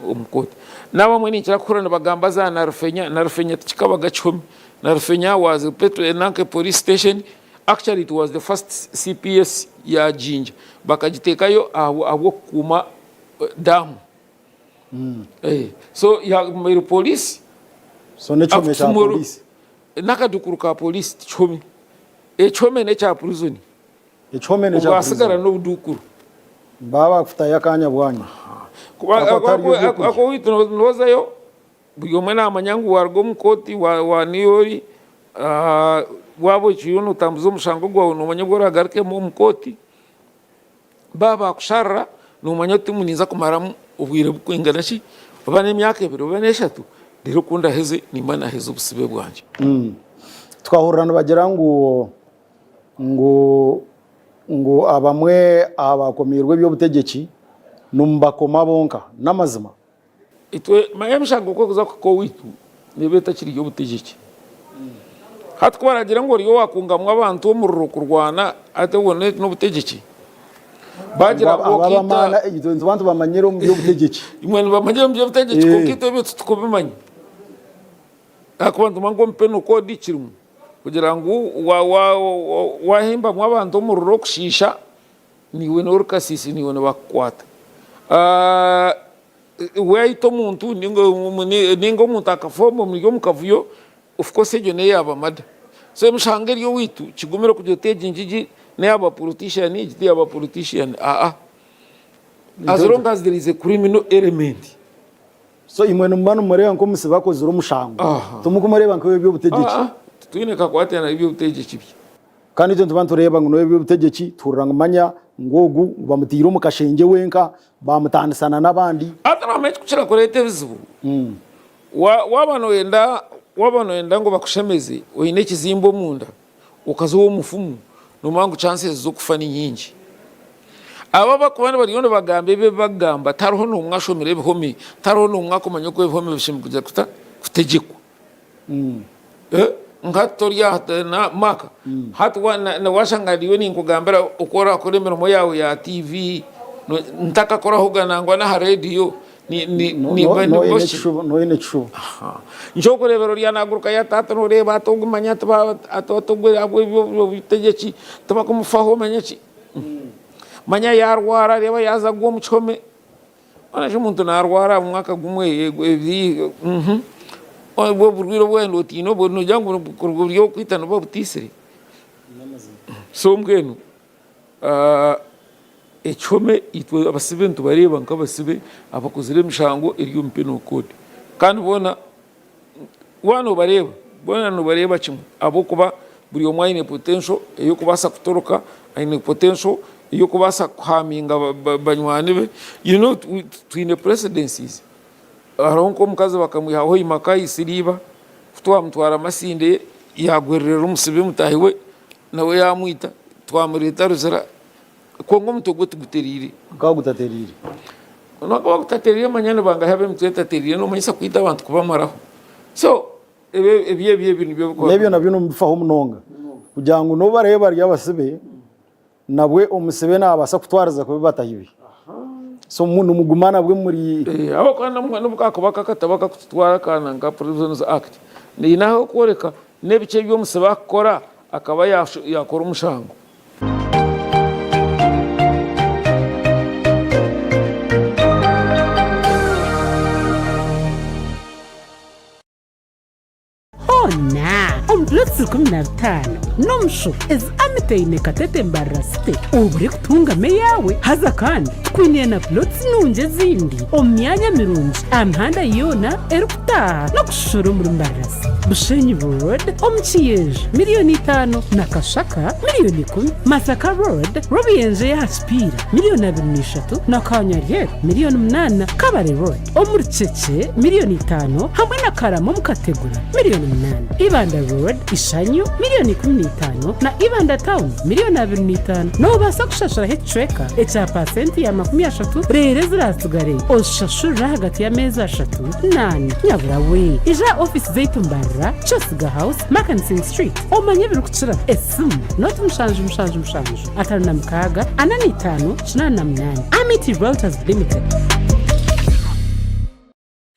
omu kooti. Nabamwe ninkira kuhurira nibagamba za Nalufenya, Nalufenya tikikabaga kihome, Nalufenya was nanka police station actually it was the first CPS ya Jinja bakagitekayo ahabwokukuuma damu. So yabaire police. So n'ekihome kya police. N'akadukuru ka police ti kihome. Ekihome n'ekya prison. Ekihome n'ekya prison. Obwasigara n'obudukuru. Baba bakutayo akanya bwanya. Ako waitu nozayo buri omwe namanya ngu waruga omu kooti wa niyo ori waba okiriyo notambuza omushango gwawe nomanya obu oragarukemu omu kooti. Baaba baakusharira noomanya oti ninza kumaramu obwire burikwingana ki, oba n'emyaka ebiri oba n'eshatu, reero ku ndaheze nimba naaheza obusibe bwangye. Tukahurira nibagira ngu ngu ngu abamwe aha baakomiirwe eby'obutegyeki nimubakoma bonka. N'amazima? Itwe manya emishango ku erikuza kuhika owaitu neeba etakiri y'obutegyeki. Hati ku baragira ngu oriyo waakungamu abantu omuriro kurwana hati obwo n'obutegyeki? Bagira ngu Abo okaita ab'amaani itwe nituba nitubamanyira omu by'obutegyeki. Imwe nibamanyira omu by'obutegyeki kwonka itwe ebyo titukubimanya. Ahakuba nitumanya ngu omu penal code kirimu kugira ngu waahimbamu abantu omuriro kushiisha naiwe n'ori kasiisi naiwe nibakukwata. Waita omuntu ninga omuntu akafa omuri omu kavuyo of course egyo neyaba murder. So emishango eri owaitu kigumire kugira oti egi ngigi neyaba politician egi teyaba politician aa as long as there is a criminal element. So imwe nimuba nimureeba nk'omusibe akozire omushango timukumureeba nk'owebyobutegyeki? Aa titwine kakwate n'ebyobutegyeki bye. Kandi itwe nituba nitureeba ngu n'ow'eby'obutegyeki, tuhurira ngu manya ngu ogu ngu bamutaire omu kashengye wenka, baamutaanisana n'abandi. Hati noomanya ekirikukira kureeta ebizibu? Waaba nooyenda waaba nooyenda ngu bakushemeze oine ekizimba omunda, okaza ow'omufumu, noomanya ngu chances z'okufa ni nyingi. Abo abarikuba bariyo nibagamba ebi ebi barikugamba, tihariho n'omwe ashomire ebihome, tihariho n'omwe arikumanya oku ebihome bishemereire kugira kuta? Kutegyekwa. Nka tori aha Mark, hati washanga ndiyo ninkugambira oku orakora emirimo yaawe ya TV, ntakakorahoga nangwa n'aha rediyo. Noine ekishuba. Nikyokureebera oriya naguruka ati hati noreeba hati ogu manya ogu ahabw'eby'obutegyeki tibakumufaho manya ki. Manya yarwara reeba yaaza kugwa omu kihome. Mbwenu shi omuntu naarwara omwaka gumwe, ebiri, obwo oburwaire obu waayenda otiine obwo noogira ngu buri okwita nibuba butaitsire? So mbwenu ekihome itwe abasibe nitubareeba nk'abasibe abakozire emishango eri omu penal code kandi boona Waaba noobareeba, boona noobareeba kimwe ahabw'okuba buri omwe aine potential ey'okubaasa kutoroka, aine potential ey'okubaasa kuhaaminga banywani be. You know twine precedences, hariho nk'omukazi bakamwihaho oimaka aitsire iba, ku twamutwara Masindi yaagwererera omusibe mutaahi we nawe yaamwita, twamureeta Ruzira. Kwonka omutwe gwe tigutereire. Gukaba gutatereire. Gukaba gutatereire manya ni bangahi ab'emitwe etatereire nomanyisa kwita abantu kubamaraho. So ebyo ebyo ebyo ebyo nibyo bikuba. N'ebyo nabyo nimubifaho munonga kugira ngu n'obu baraabe bari abasibe, nabwe omusibe naabaasa kutwariza kubi bataahi be. So nimuguma nabwe muri. Ahabw'okuba n'obu kaakuba ak'akatabo akakututwara aka nanka Prisons Act, haine ah'okworeka n'ebiki ebi omusibe akukora akaba yaakora omushango. Hoona omu plots 15 n'omusho ezi Amity Katete Mbarara City obure kutungamu eyaawe. Haza kandi tukwiniire na plots nungi ezindi omu myanya mirungi aha mihanda yoona erikutaaha n'okushushura omuri Mbarara City. Bushenyi Road omu Kiyenje miriyoni itaano na Kashaka miriyoni ikumi, Masaka Road Rwobuyenje ey'aha Kipiira miriyoni 23 na Kanyaryeru miriyoni munaana, Kabale Road omu Rukyekye miriyoni itaano hamwe na Karama omu Kategura miriyoni munaana, Ibanda Road Ishanyu miriyoni 15 na Ibanda Town miriyoni 25. Noobaasa kushashuraho ekicweka ekya paasenti ya 30 reero eziraatsigare ozishashurire ahagati y'ameezi ashatu Naana nyabura we! Ija aha ofiisi zaitu Mbarara, Kyosiga House, Mackensen Street omanye ebirikukiraho. Esimu, noti mushanju mushanju mushanju, 56, 45, 88. Amity Realtors Limited.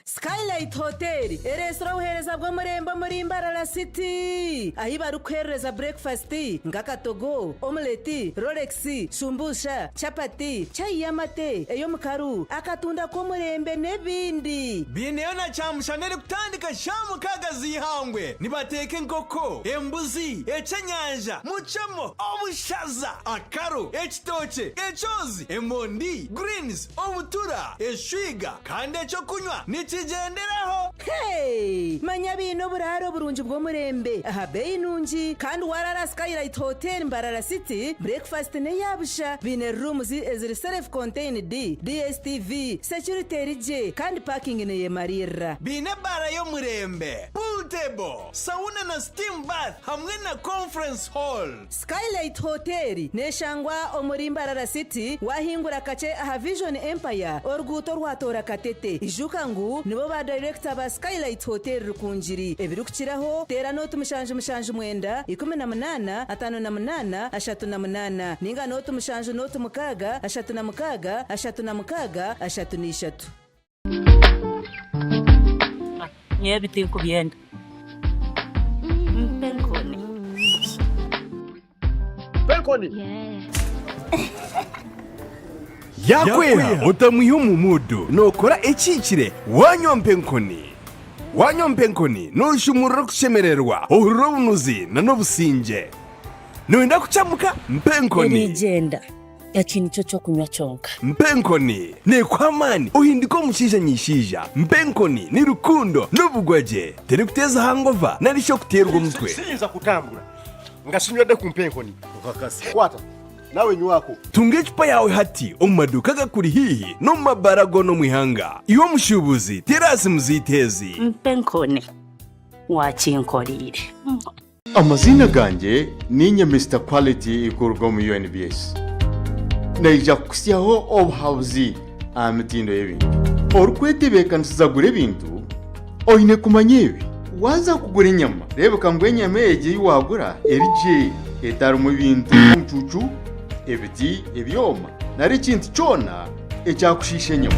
Skylight Hotel ereetsire obuheereza bw'omurembe omuri Mbarara City ahi barikukuheerereza burekifasiti nk'akatogo, omuleti, rolex, shumbusha, chapati, chai y'amate, ey'omukaru, akatunda k'omurembe n'ebindi. Baineyo na kyamushana erikutandika shaaha mukaaga z'eihangwe. Nibateeka enkoko, embuzi, ekyenyanja, mucemo, obushaza, akaru, ekitookye, ekyozi, emondi, greens, obutura, eshwiga kandi eky'okunywa nikigyenderaho. Hey! Manya baine oburaaro burungi bw'omurembe aha beeyi nungi kandi waraara Skylight Hotel Mbarara City, breakfast n'eya busha. Baine rooms eziri self contained, DSTV, security eri gye kandi parking neyemariirira. Baine ebaara y'omurembe, pool table, sauna na steam bath hamwe na conference hall. Skylight Hotel neshangwa omuri Mbarara City wahingura kakye aha Vision Empire oruguuto orwatoora Katete. Ijuka ngu nibo ba Director ba Skylight Hotel Rukungiri. Ebirikukiraho teera nooti 779 18 58 38 ninga nooti 7 nooti 6 36 36 33. Nyowe ebi tinkubyenda. Mpa enkoni. Mpa enkoni. Yakweha otamwiha omu muudu nookora ekihikire waanywa mpa enkoni. Waanywa mpa enkoni nooshumurura okushemererwa, ohurira obunuzi n'obusingye. Nooyenda kukyamuka? Mpa enkoni. Eriigyenda. Eki nikyo ky'okunywa kyonka. Mpa enkoni neekuha amaani ohindike omushaija nyaishaija. Mpa enkoni ni rukundo n'obugwagye. Terikuteeza hangova nari shi okuteerwa omutwe. Siyinza kutambura nga sinywedde ku mpa enkoni. Okakasa. Kwata nawe nywako. Tunga ecupa yaawe hati omu maduuka agakuri haihi n'omu mabaara goona omu ihanga. Iwe omushuubuzi, teera aha simu zaitu ezi. Mpa enkoni. Waakinkoreire. Amaziina gangye niinye Mister Quality kuruga omu UNBS. Naija kukutsyaho obuhabuzi aha mitindo y'ebintu. Orikwetebeekanisiza kugura ebintu, oine kumanya ebi. Waaza kugura enyama, reebeka ngu enyama egyo ei waagura eri gye, etarimu bintu nk'omucuucu, ebiti, ebyoma nari ekintu kyona ekyakushiisha enyama.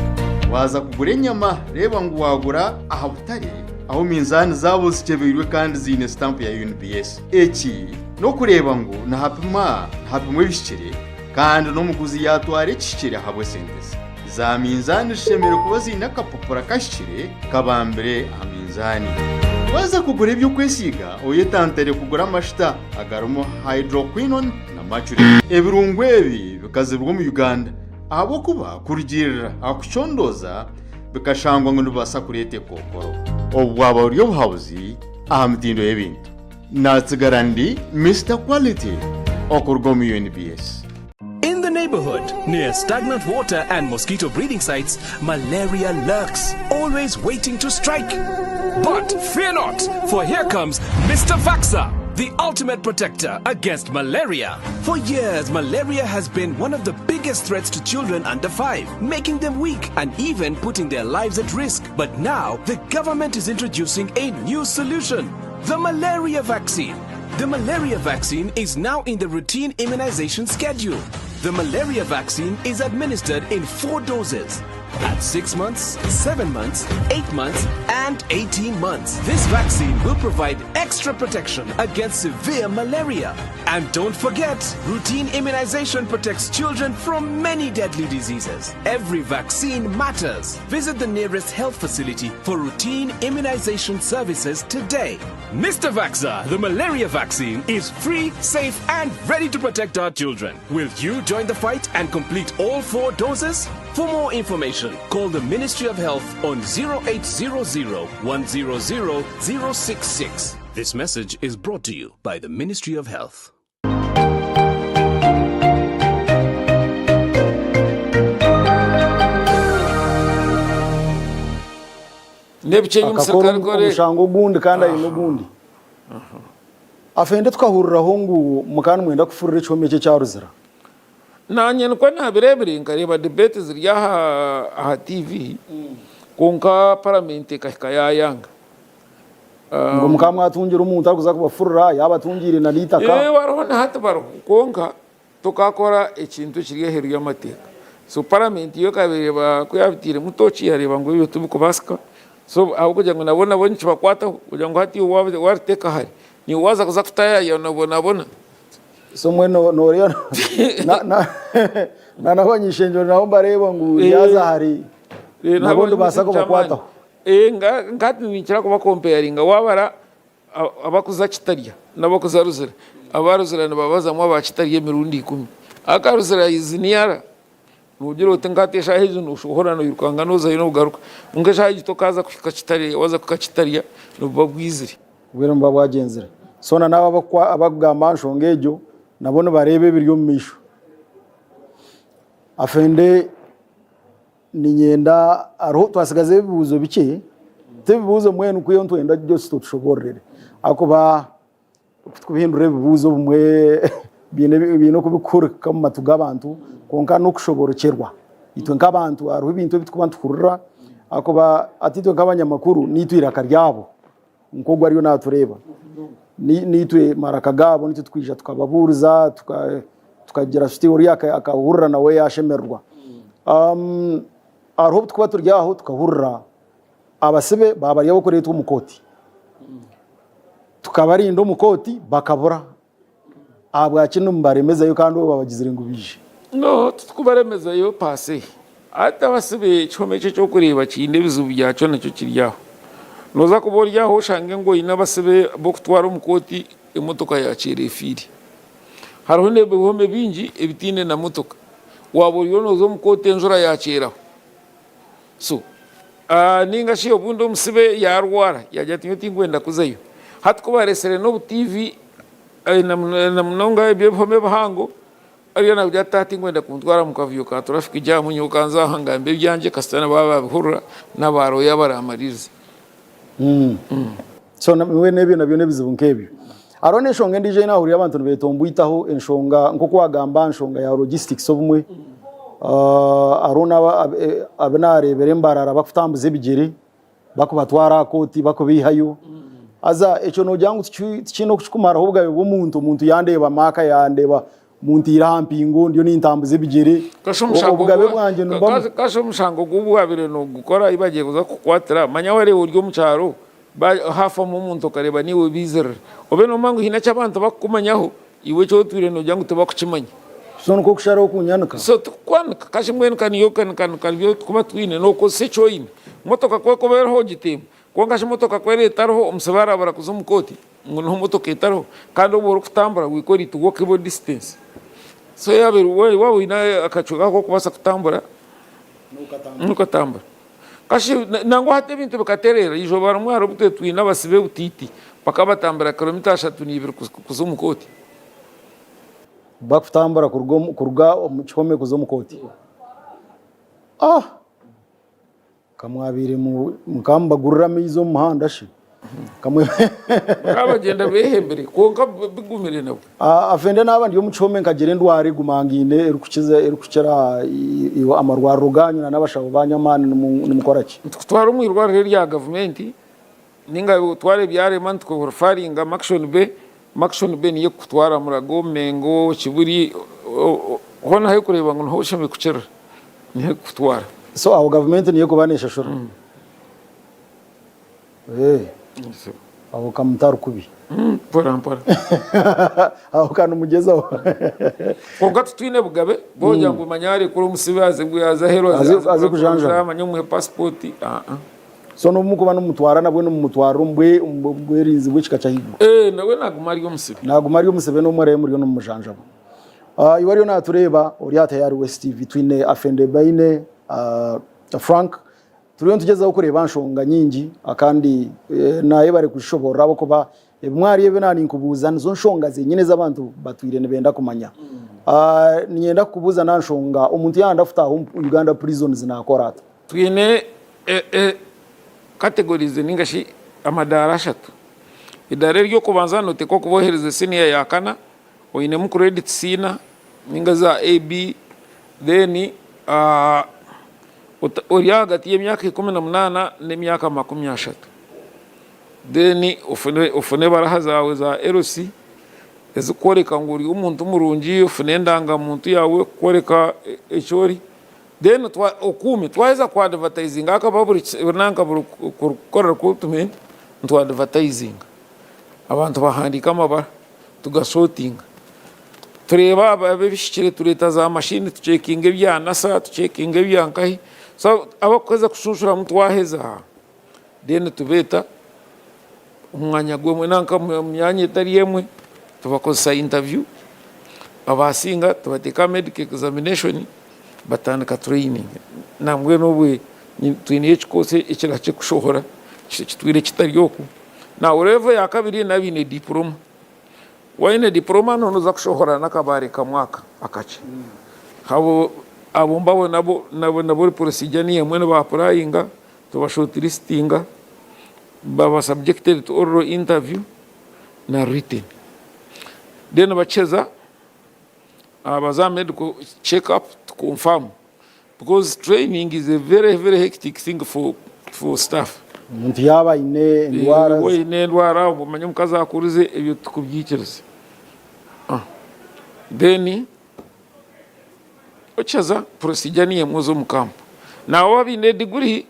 Waaza kugura enyama, reeba ngu waagura aha butare ahu minzaani zaabo zikyebeirwe kandi ziine sitampu ya UNBS. Eki n'okureeba ngu nihapima nihapimwa ebihikire kandi n'omuguzi yaatwara ekihikire ahabw'esente ze. Za minzaani zishemereire kuba ziine akapapura kahikire kabambire aha minzaani. Waaza kugura eby'okwesiiga, oyetantare kugura amashuta agarimu hydroquinone na mercury. Ebirungo ebi bikazibirwa omu Uganda ahabw'okuba kurugiirira aha kucondooza, bikashangwa ngu nibibaasa kureeta ekookoro. Obu bwaba buri obuhabuzi aha mitindo y'ebintu. Naatsigara ndi Mister Quality okuruga omu UNBS. In the neighborhood, near stagnant water and mosquito breeding sites, malaria lurks, always waiting to strike. But fear not, for here comes Mr. Vaxa, the ultimate protector against malaria. For years, malaria has been one of the biggest threats to children under 5, making them weak and even putting their lives at risk. But now, the government is introducing a new solution the malaria vaccine. The malaria vaccine is now in the routine immunization schedule. The malaria vaccine is administered in four doses at 6 months, 7 months, 8 months, and 18 months. This vaccine will provide extra protection against severe malaria. And don't forget, routine immunization protects children from many deadly diseases. Every vaccine matters. Visit the nearest health facility for routine immunization services today. Mr. Vaxa, the malaria vaccine, is free, safe, and ready to protect our children. Will you join the fight and complete all four doses? For more information, call the Ministry of Health on 0800 100 066. This message is brought to you by the Ministry of Health. N'ebikyenyi Akakora omusirikare kore. omushango ogundi kandi aine ogundi. Afende tukahuriraho ngu mukaba nimwenda kufurira ekihome eki ekya Ruzira. Naanye nikwo naabireebire nkareeba debate ziri aha aha TV kwonka paramenti ekahika yaayanga. Ngu mukaba mwatungira omuntu arikuza kubafurira yaabatungiire na n'eitaka. Ee bariho na hati bariho kwonka Tokakora ekintu ekiri aheeru y'amateeka. So paramenti yo ekareeba ku yaabiteiremu tooki yareeba ngu ebyo tibikubaasika so ahabw'okugira ngu nabo nabo nikibakwataho kugira ngu hati iwe waariteeka hare niiwe waaza kuza kutaayaaya noobonabona. So mbwenu nooreeba na n'abany'ishengyero nabo nibareeba ngu ryaza hare nabo nibabaasa kubakwataho. Nka hati ninkira kubakompeyaringa waabara Abakuza Kitarya n'abakuza Ruzira. Aba Ruzira nibabazamu aba Kitarya emirundi ikumi. Aka Ruzira is nearer. Noogira oti nka hati eshaaha egi nooshohora noirukanga noozayo noogaruka. Kwonka eshaaha egi tokaaza kuhika Kitalya, waaza kuhika Kitalya nibuba bwizire. Obwire nibuba bwagyenzire. So na n'abo abakugamba aha nshonga egyo nabo nibareeba ebiri omu maisho. Afande niinyenda hariho twatsigaza ebibuuzo bikye, tibibuuzo mbwenu kwihaho nitwenda just otushoboororere ahakuba Oku turikubihindura ebibuuzo obumwe biine oku birikuhurikika omu matu g'abantu kwonka n'okushoborokyerwa. Itwe nk'abantu hariho ebintu ebi turikuba nituhurira ahakuba hati itwe nk'abanyamakuru naitwe eiraka ryabo nk'ogu ariyo naatureeba. Naitwe maraka gaabo nitwe turikwija tukababuuriza tukagira tuti oriya akahurira nawe yaashemererwa. Hariho obu turikuba turi aho tukahurira Abasibe baaba bari ab'okureetwa omu kooti, tukabarinda omu kooti bakabura. Ahabwaki nimubaremezayo kandi obwo babagizire ngu baije? No, titukubaremezayo per se. Hati abasibe ekihome eki eky'okureeba kiine ebizibu byakyo nakyo kiri aho. Nooza kuba ori aho oshange ngu oine abasibe b'okutwara omu kooti emotoka yakyera efiire. Hariho n'ebihome bingi ebitaine na motoka. Waaba oriyo nooza omu kooti enjura yakyeraho. So ninga shi obundi omusibe yarwara yagira ati nyowe tinkwenda kuzayo. Hati ku baresire n'obu TV na munonga eby'ebihome ebihango, ariyo nagira ati taata tinkwenda kuntwara omu kavuyo ka traffic jam nyowe kanze aha ngambe ebyangye kasita na baaba babihurira n'aba lawyer baramaririza. So mbwenu ebyo nabyo n'ebizibu nk'ebyo. Hariho n'enshonga endiijo ei naahuriire abantu nibeetomboitaho enshonga nk'oku waagamba aha nshonga ya logistics obumwe. Hariho abu naareebire Mbarara barikutambuza ebigyere barikubatwara aha kooti barikubaihayo. Haza ekyo noogira ngu tikiine oku kirikumaraho obugabe bw'omuntu, omuntu yandeeba Mark yandeeba Muntiire aha mpingo ndiyo nintambuza ebigyere. Obugabe bwangye nimba. Kasha omushango ogu wabaire nogukora ahu bagiye kuza kukukwatira manya wareeba ori omu kyaro hafamu omuntu okareeba niiwe baizirira obe nomanya ngu haine eki abantu bakukumanyaho iwe eki otwire nogira ngu tibakukimanya. So nikwo kusharaho kunyanika? So tikukwanika kasha mbwenu ka niyo tukuba twine nokozesa eki oine motoka ku ekuba eriho ogitemba Kwonka shi motoka ku eri etariho, omusibe arabura kuza omu kooti ngu niho motoka etariho kandi obu orikutambura we call it walkable distance. So yaaba eri waaba oine akacweka ak'okubaasa kutambura, nokatambura. Kashi nangwa hati ebintu bikatereera, eizooba rimwe hariho obu twaba twine abasibe butiiti bakabatambura kilomita ashatu n'ibiri kuza omu kooti. Bakutambura kuruga omu kihome kuza omu kooti? Ah! Ka mwabaire mukaba mubagurira amaizi omu muhanda shi? Bakaba bagyenda beehembire kwonka bigumire nabwo. Afende naaba ndi omu kihome nkagira endwara egumangaine erikukiza erikukira amarwariro gaanyu na n'abashaho baanyu amaani nimukora ki? Nitukutwara omu irwariro erya gavumenti ninga otware ebyarema nitukurufaringa Murchison Bay, Murchison Bay niyo ekukutwara Murago, Mengo, Kibuli hoona ahu erikureeba ngu niho oshemereire kukirira. Niho ekukutwara. So aho gavumenti niyo ekuba neshashura? Eh, aho kamutari kubi. Mpora mpora. Aho kanimugyezaho. Kwonka titwine bugabe bw'okugira ngu manya arekure omusibe aze aze aheeru Aze aze kujanjaba. manya omuhe pasipoti aa. So n'obu mukuba nimumutwara nabwo nimumutwarira omu bwe omu bwerinzi bw'ekika ky'ahaiguru. Eh, nawe naguma ari omusibe. Naguma ari omusibe n'obu muraabe muriyo nimumujanjaba. Iwe oriyo natureeba ori aha Tayari West TV twine Afende Baine Frank turiyo nitugyezaho kureeba nshonga nyingi kandi nayebare kuzishoborora ahabw'okuba ebimwe ahari ebi naninkubuuza nizo nshonga zenyine ezi abantu batwire nibenda kumanya. Niinyenda kukubuuza n'aha nshonga omuntu yaayenda kutaaha omu Uganda Prisons naakora ata? Twine categories ninga shi amadaara ashatu. Edaara ery'okubanza noteekwa kuba oherize siniya ya kana. Oinemu credits ina ninga za AB then ori ahagati y'emyaka 18 n'emyaka 30 then ofune ebaraha zaawe za LC ezikworeka ngu ori omuntu murungi, ofune endanga muntu yaawe ekukworeka eki ori then okuume. Twaheza ku advertisinga hakaba buri nanka buri kukora recruitment nitu advertisinga abantu bahandiika amabara. tugashotinga tureeba ab'ebihikire tureeta za mashini tucekinga ebya nasa tucekinga ebya nkahi so abakuheza kushunshuramu twaheza then tubeeta omu mwanya gumwe nanka omu myanya etari emwe tubakozesa interview abasinga tubateeka aha medical examination. Batandika training. Nambwenu obwe twineyo ekikoosi ekirahikye kushohora kitwire kitari oku. Now level ya kabiri n'abaine diploma. Waaba oine diploma noza kushohora n'akabaare kamwe aka akakye. Abo abo mbabo nabo nabo procedure niyo emwe niba apurayinga tuba shortlistinga baba subjected to oral interview na written. Then bakiheeza baza aha medical check up to confirm because training is a very very hectic thing for for staff. Omuntu yaaba aine endwara. Waaba oine endwara omanye omukazi akurize ebyo titukubyikiriza. Then okiheza procedure niyo emwe oza omu camp. Naabo abaine degree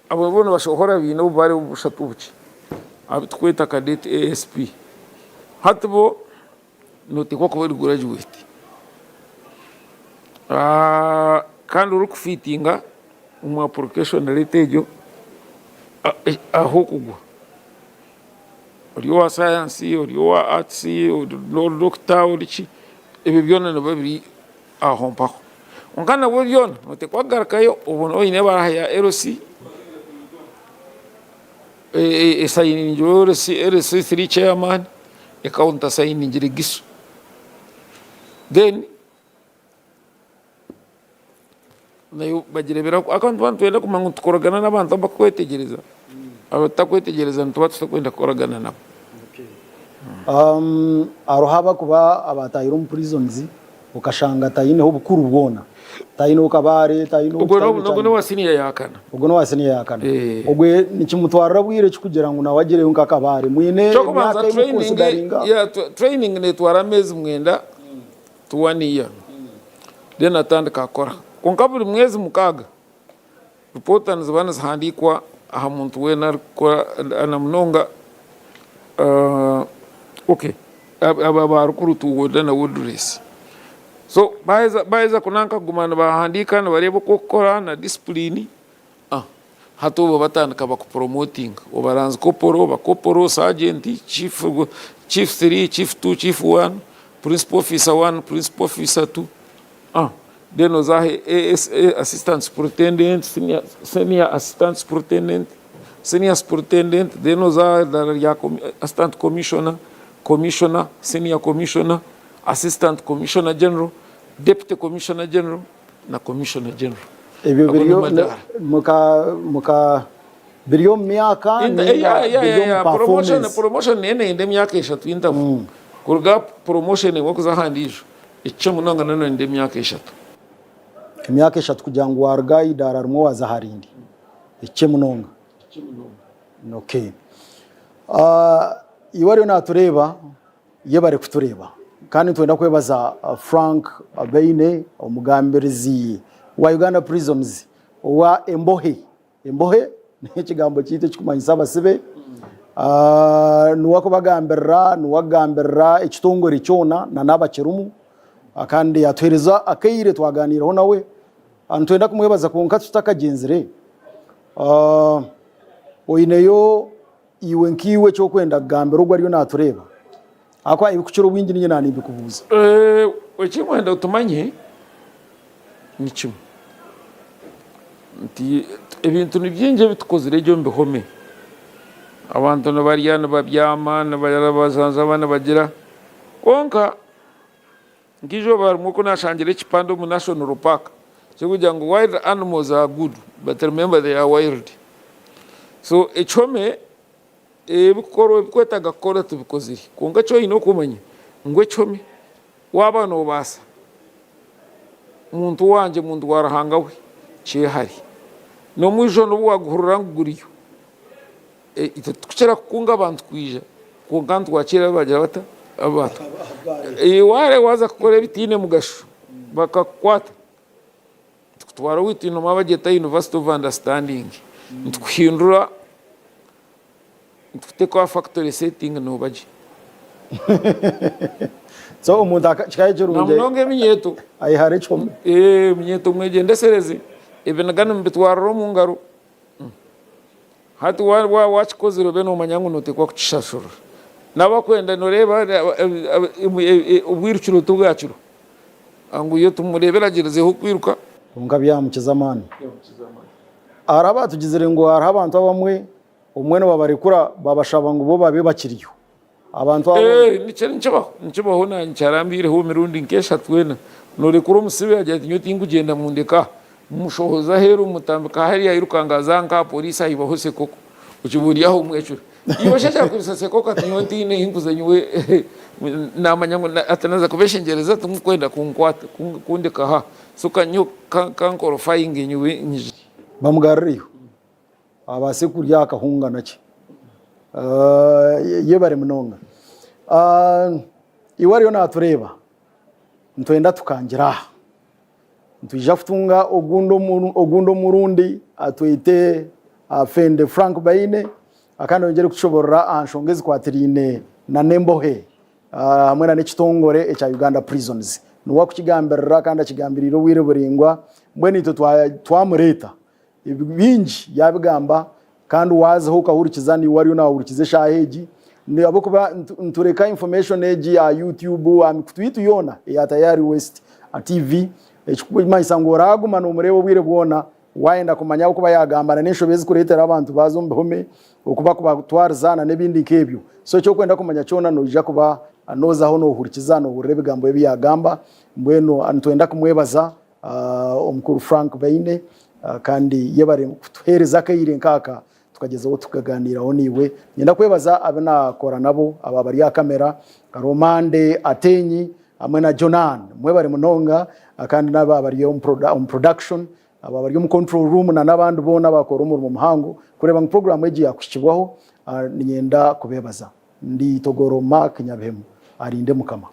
abo bo nibashohora baine obubare bushatu bukye abu turikweta cadet ASP. Hati bo Noteekwa kuba ori graduate kandi orikufitinga omu application letter egyo ah'okugwa. Ori owa sayansi, ori owa arts, ori doctor, ori ki, ebyo byona nibiba biri aho mpaho. Kwonka nabwo byona noteekwa kugarukayo obone oine ebaruha ya LC, esayiningirwe LC3 chairman, ekauntasayiningire Gisu. Then nayo bagireebera ahakuba nituba nitwenda kumanya ngu nitukoragana n'abantu abakwetegyereza, abatakwetegyereza nituba tutakwenda kukoragana nabo. Hariho abakuba abatahire omu prisons okashanga tayineho obukuru bwona, tayineho kabare, tayineho Ogwo n'ogwo n'owa siniya ya kana. Ogwo n'owa siniya ya kana. Ogwe nikimutwarira bwire ki kugira ngu nawe agireyo nk'akabare? Mwine Eky'okubanza emyaka ei mukukonsidaringa? yeah, training netwara ameezi mwenda to one year then atandika akora. Kwonka buri mwezi mukaaga ripoota niziba nizihandiikwa aha muntu weena arikukora na munonga okay aba ba recruit warder na wardress. So baheza baheza kunanka kuguma nibahandiika nibareeba oku orikukora na discipline hati obwo batandika bakupromotinga oba lance corporal oba corporal, sergeant, chief, chief three, chief two, chief one, principal officer one, principal officer two. Then oza aha ASA, assistant superintendent, senior, senior assistant superintendent, senior superintendent, then oza aha idaara rya assistant commissioner, commissioner, senior commissioner, assistant commissioner general, deputy commissioner general na commissioner general. Ebyo Ago biri namadaara. muka muka biri omu myaka Inter, ninga yeah, yeah, biri yeah, omu yeah. Promotion, performance? promotion neyo neyenda emyaka eshatu interval. Kuruga promotion emwe kuza aha ndiijo. Ekikye munonga nanone emyaka eshatu. Emyaka eshatu kugira ngu waruga aha idaara rimwe waaza aha rindi. Ekikye munonga. Okay. Iwe ariyo naatureeba, yebare kutureeba. Kandi nitwenda kwebaza Frank Baine, omugambirizi wa Uganda Prisons owa Embohe. Embohe n'ekigambo kyaitu ekikumanyisa abasibe. Niwe akubagambirira, niwe akugambirira ekitongore kyona na n'abakirimu kandi atuheereza akaire twaganiiraho nawe. Nitwenda kumwebaza kwonka tutakagyenzire, oineyo iwe nkaiwe eki orikwenda kugambira ogwo ariyo naatureeba? Ahakuba ebirikukira obwingi niinye naanimbikubuuza. Eki ndikwenda tumanye ni kimwe nti ebintu ni bingi ebi tukozire gye omu bihome. Abantu nibarya, nibabyama, nibajanjaba, nibagira kwonka nk'eizooba rimwe ku naashangire ekipande omu National Park kirikugira ngu wild animals are good but remember they are wild. So ekihome ebikukorwa ebikwetaaga kukora tubikozire kwonka eki oine okumanya ngu ekihome Waaba noobaasa, muntu wangye, muntu wa Ruhanga we, kyehare. N'omwijo n'obu waaguhurira ngu guriyo. Itwe titukukira kukunga abantu kwija, kwonka nitwakiira abu baagira bata? Abu baatuma. Waareeba waaza kukora ebitaine mugasho, bakakukwata, nitukutwara owaitu noomanya bagyeta University of Understanding, nitukuhindura. Nitukuteeka aha factory setting nooba gye. So omuntu kikaba kirungi Namunonga eminyeeto. Ayehare ekihome. Eeh eminyeeto mwegyendesereze ebiniga nimubitwarira omu ngaro. Hati waaba wakikozire obe noomanya ngu nooteekwa kukishashurira. N'abakwenda nooreeba obwirukiro tibwakiro. Ngu iyo tumureebere agyerizeho kwiruka. Kwonka byamukiza amaani. Hariho abaatugizire ngu hariho abantu abamwe obumwe nibabarekura babashaba ngu bo babe bakiriyo. Abantu abo. Eh, nikyo nikibaho, nikibaho naanye kyarambiireho emirundi nk'eshatu ena. Noorekura omusibe agira ati nyowe tinkugyenda mundeke aha. Mushohoza aheeru mutambika hariya airukanga aza nka aha poliisi ayibaho sekoko. Okiba ori aho omwecura. Iwe shi ekyakwibisa sekoko ati nyowe ntiine hi nkuza nyowe naamanya ngu ati naaza kubeshengyereza timukwenda kunkwata kundeka aha. So ka kankorofayinge nyowe nyije. Bamugarurireyo abaase kurya aha kahunga nakye. Yebare munonga. Iwe ariyo naatureeba, nitwenda tukangire aha. Nitwija kutunga ogundi omurundi atwete Afende Frank Baine kandi ayongyere kutushoborora aha nshonga ezikwatiraine nana embohe hamwe nana ekitongore ekya Uganda Prisons. Niwe akukigambirira kandi akigambiriire obwire buraingwa mbwenu itwe twamureeta Bingi yaabigamba kandi waazaho okahurikiza naiwe ariyo naahurikiza eshaaha egi ahabw'okuba nitureka information egi aha YouTube aha mikutu yaitu yoona eya Tayari West TV ekirikumanyisa ngu oraaguma noomureeba obwire bwona waayenda kumanya ahabw'okuba yaagamba n'enshobe ezirikureetera abantu baaza omu bihome oku barikubatwariza n'ebindi nk'ebyo. So eki orikwenda kumanya kyona noija kuba noozaho noohurikiza noohurira ebigambo ebi yaagamba. Mbwenu nitwenda kumwebaza. Omukuru Frank Baine kandi yebare kutuheereza akaire nk'aka tukagyezaho tukaganiiraho naiwe. Niinyenda kwebaza abu naakora nabo aba bari aha kamera, Romande Atenyi hamwe na Jonan. Mwebare munonga kandi n'aba abari omu production, aba abari omu control room na n'abandi boona abaakora omurimo muhango kureeba ngu puroguraamu egi yaakuhikibwaho. Niinyenda kubeebaza. Ndi Togoro Mark Nyabihemu. Arinde Mukama.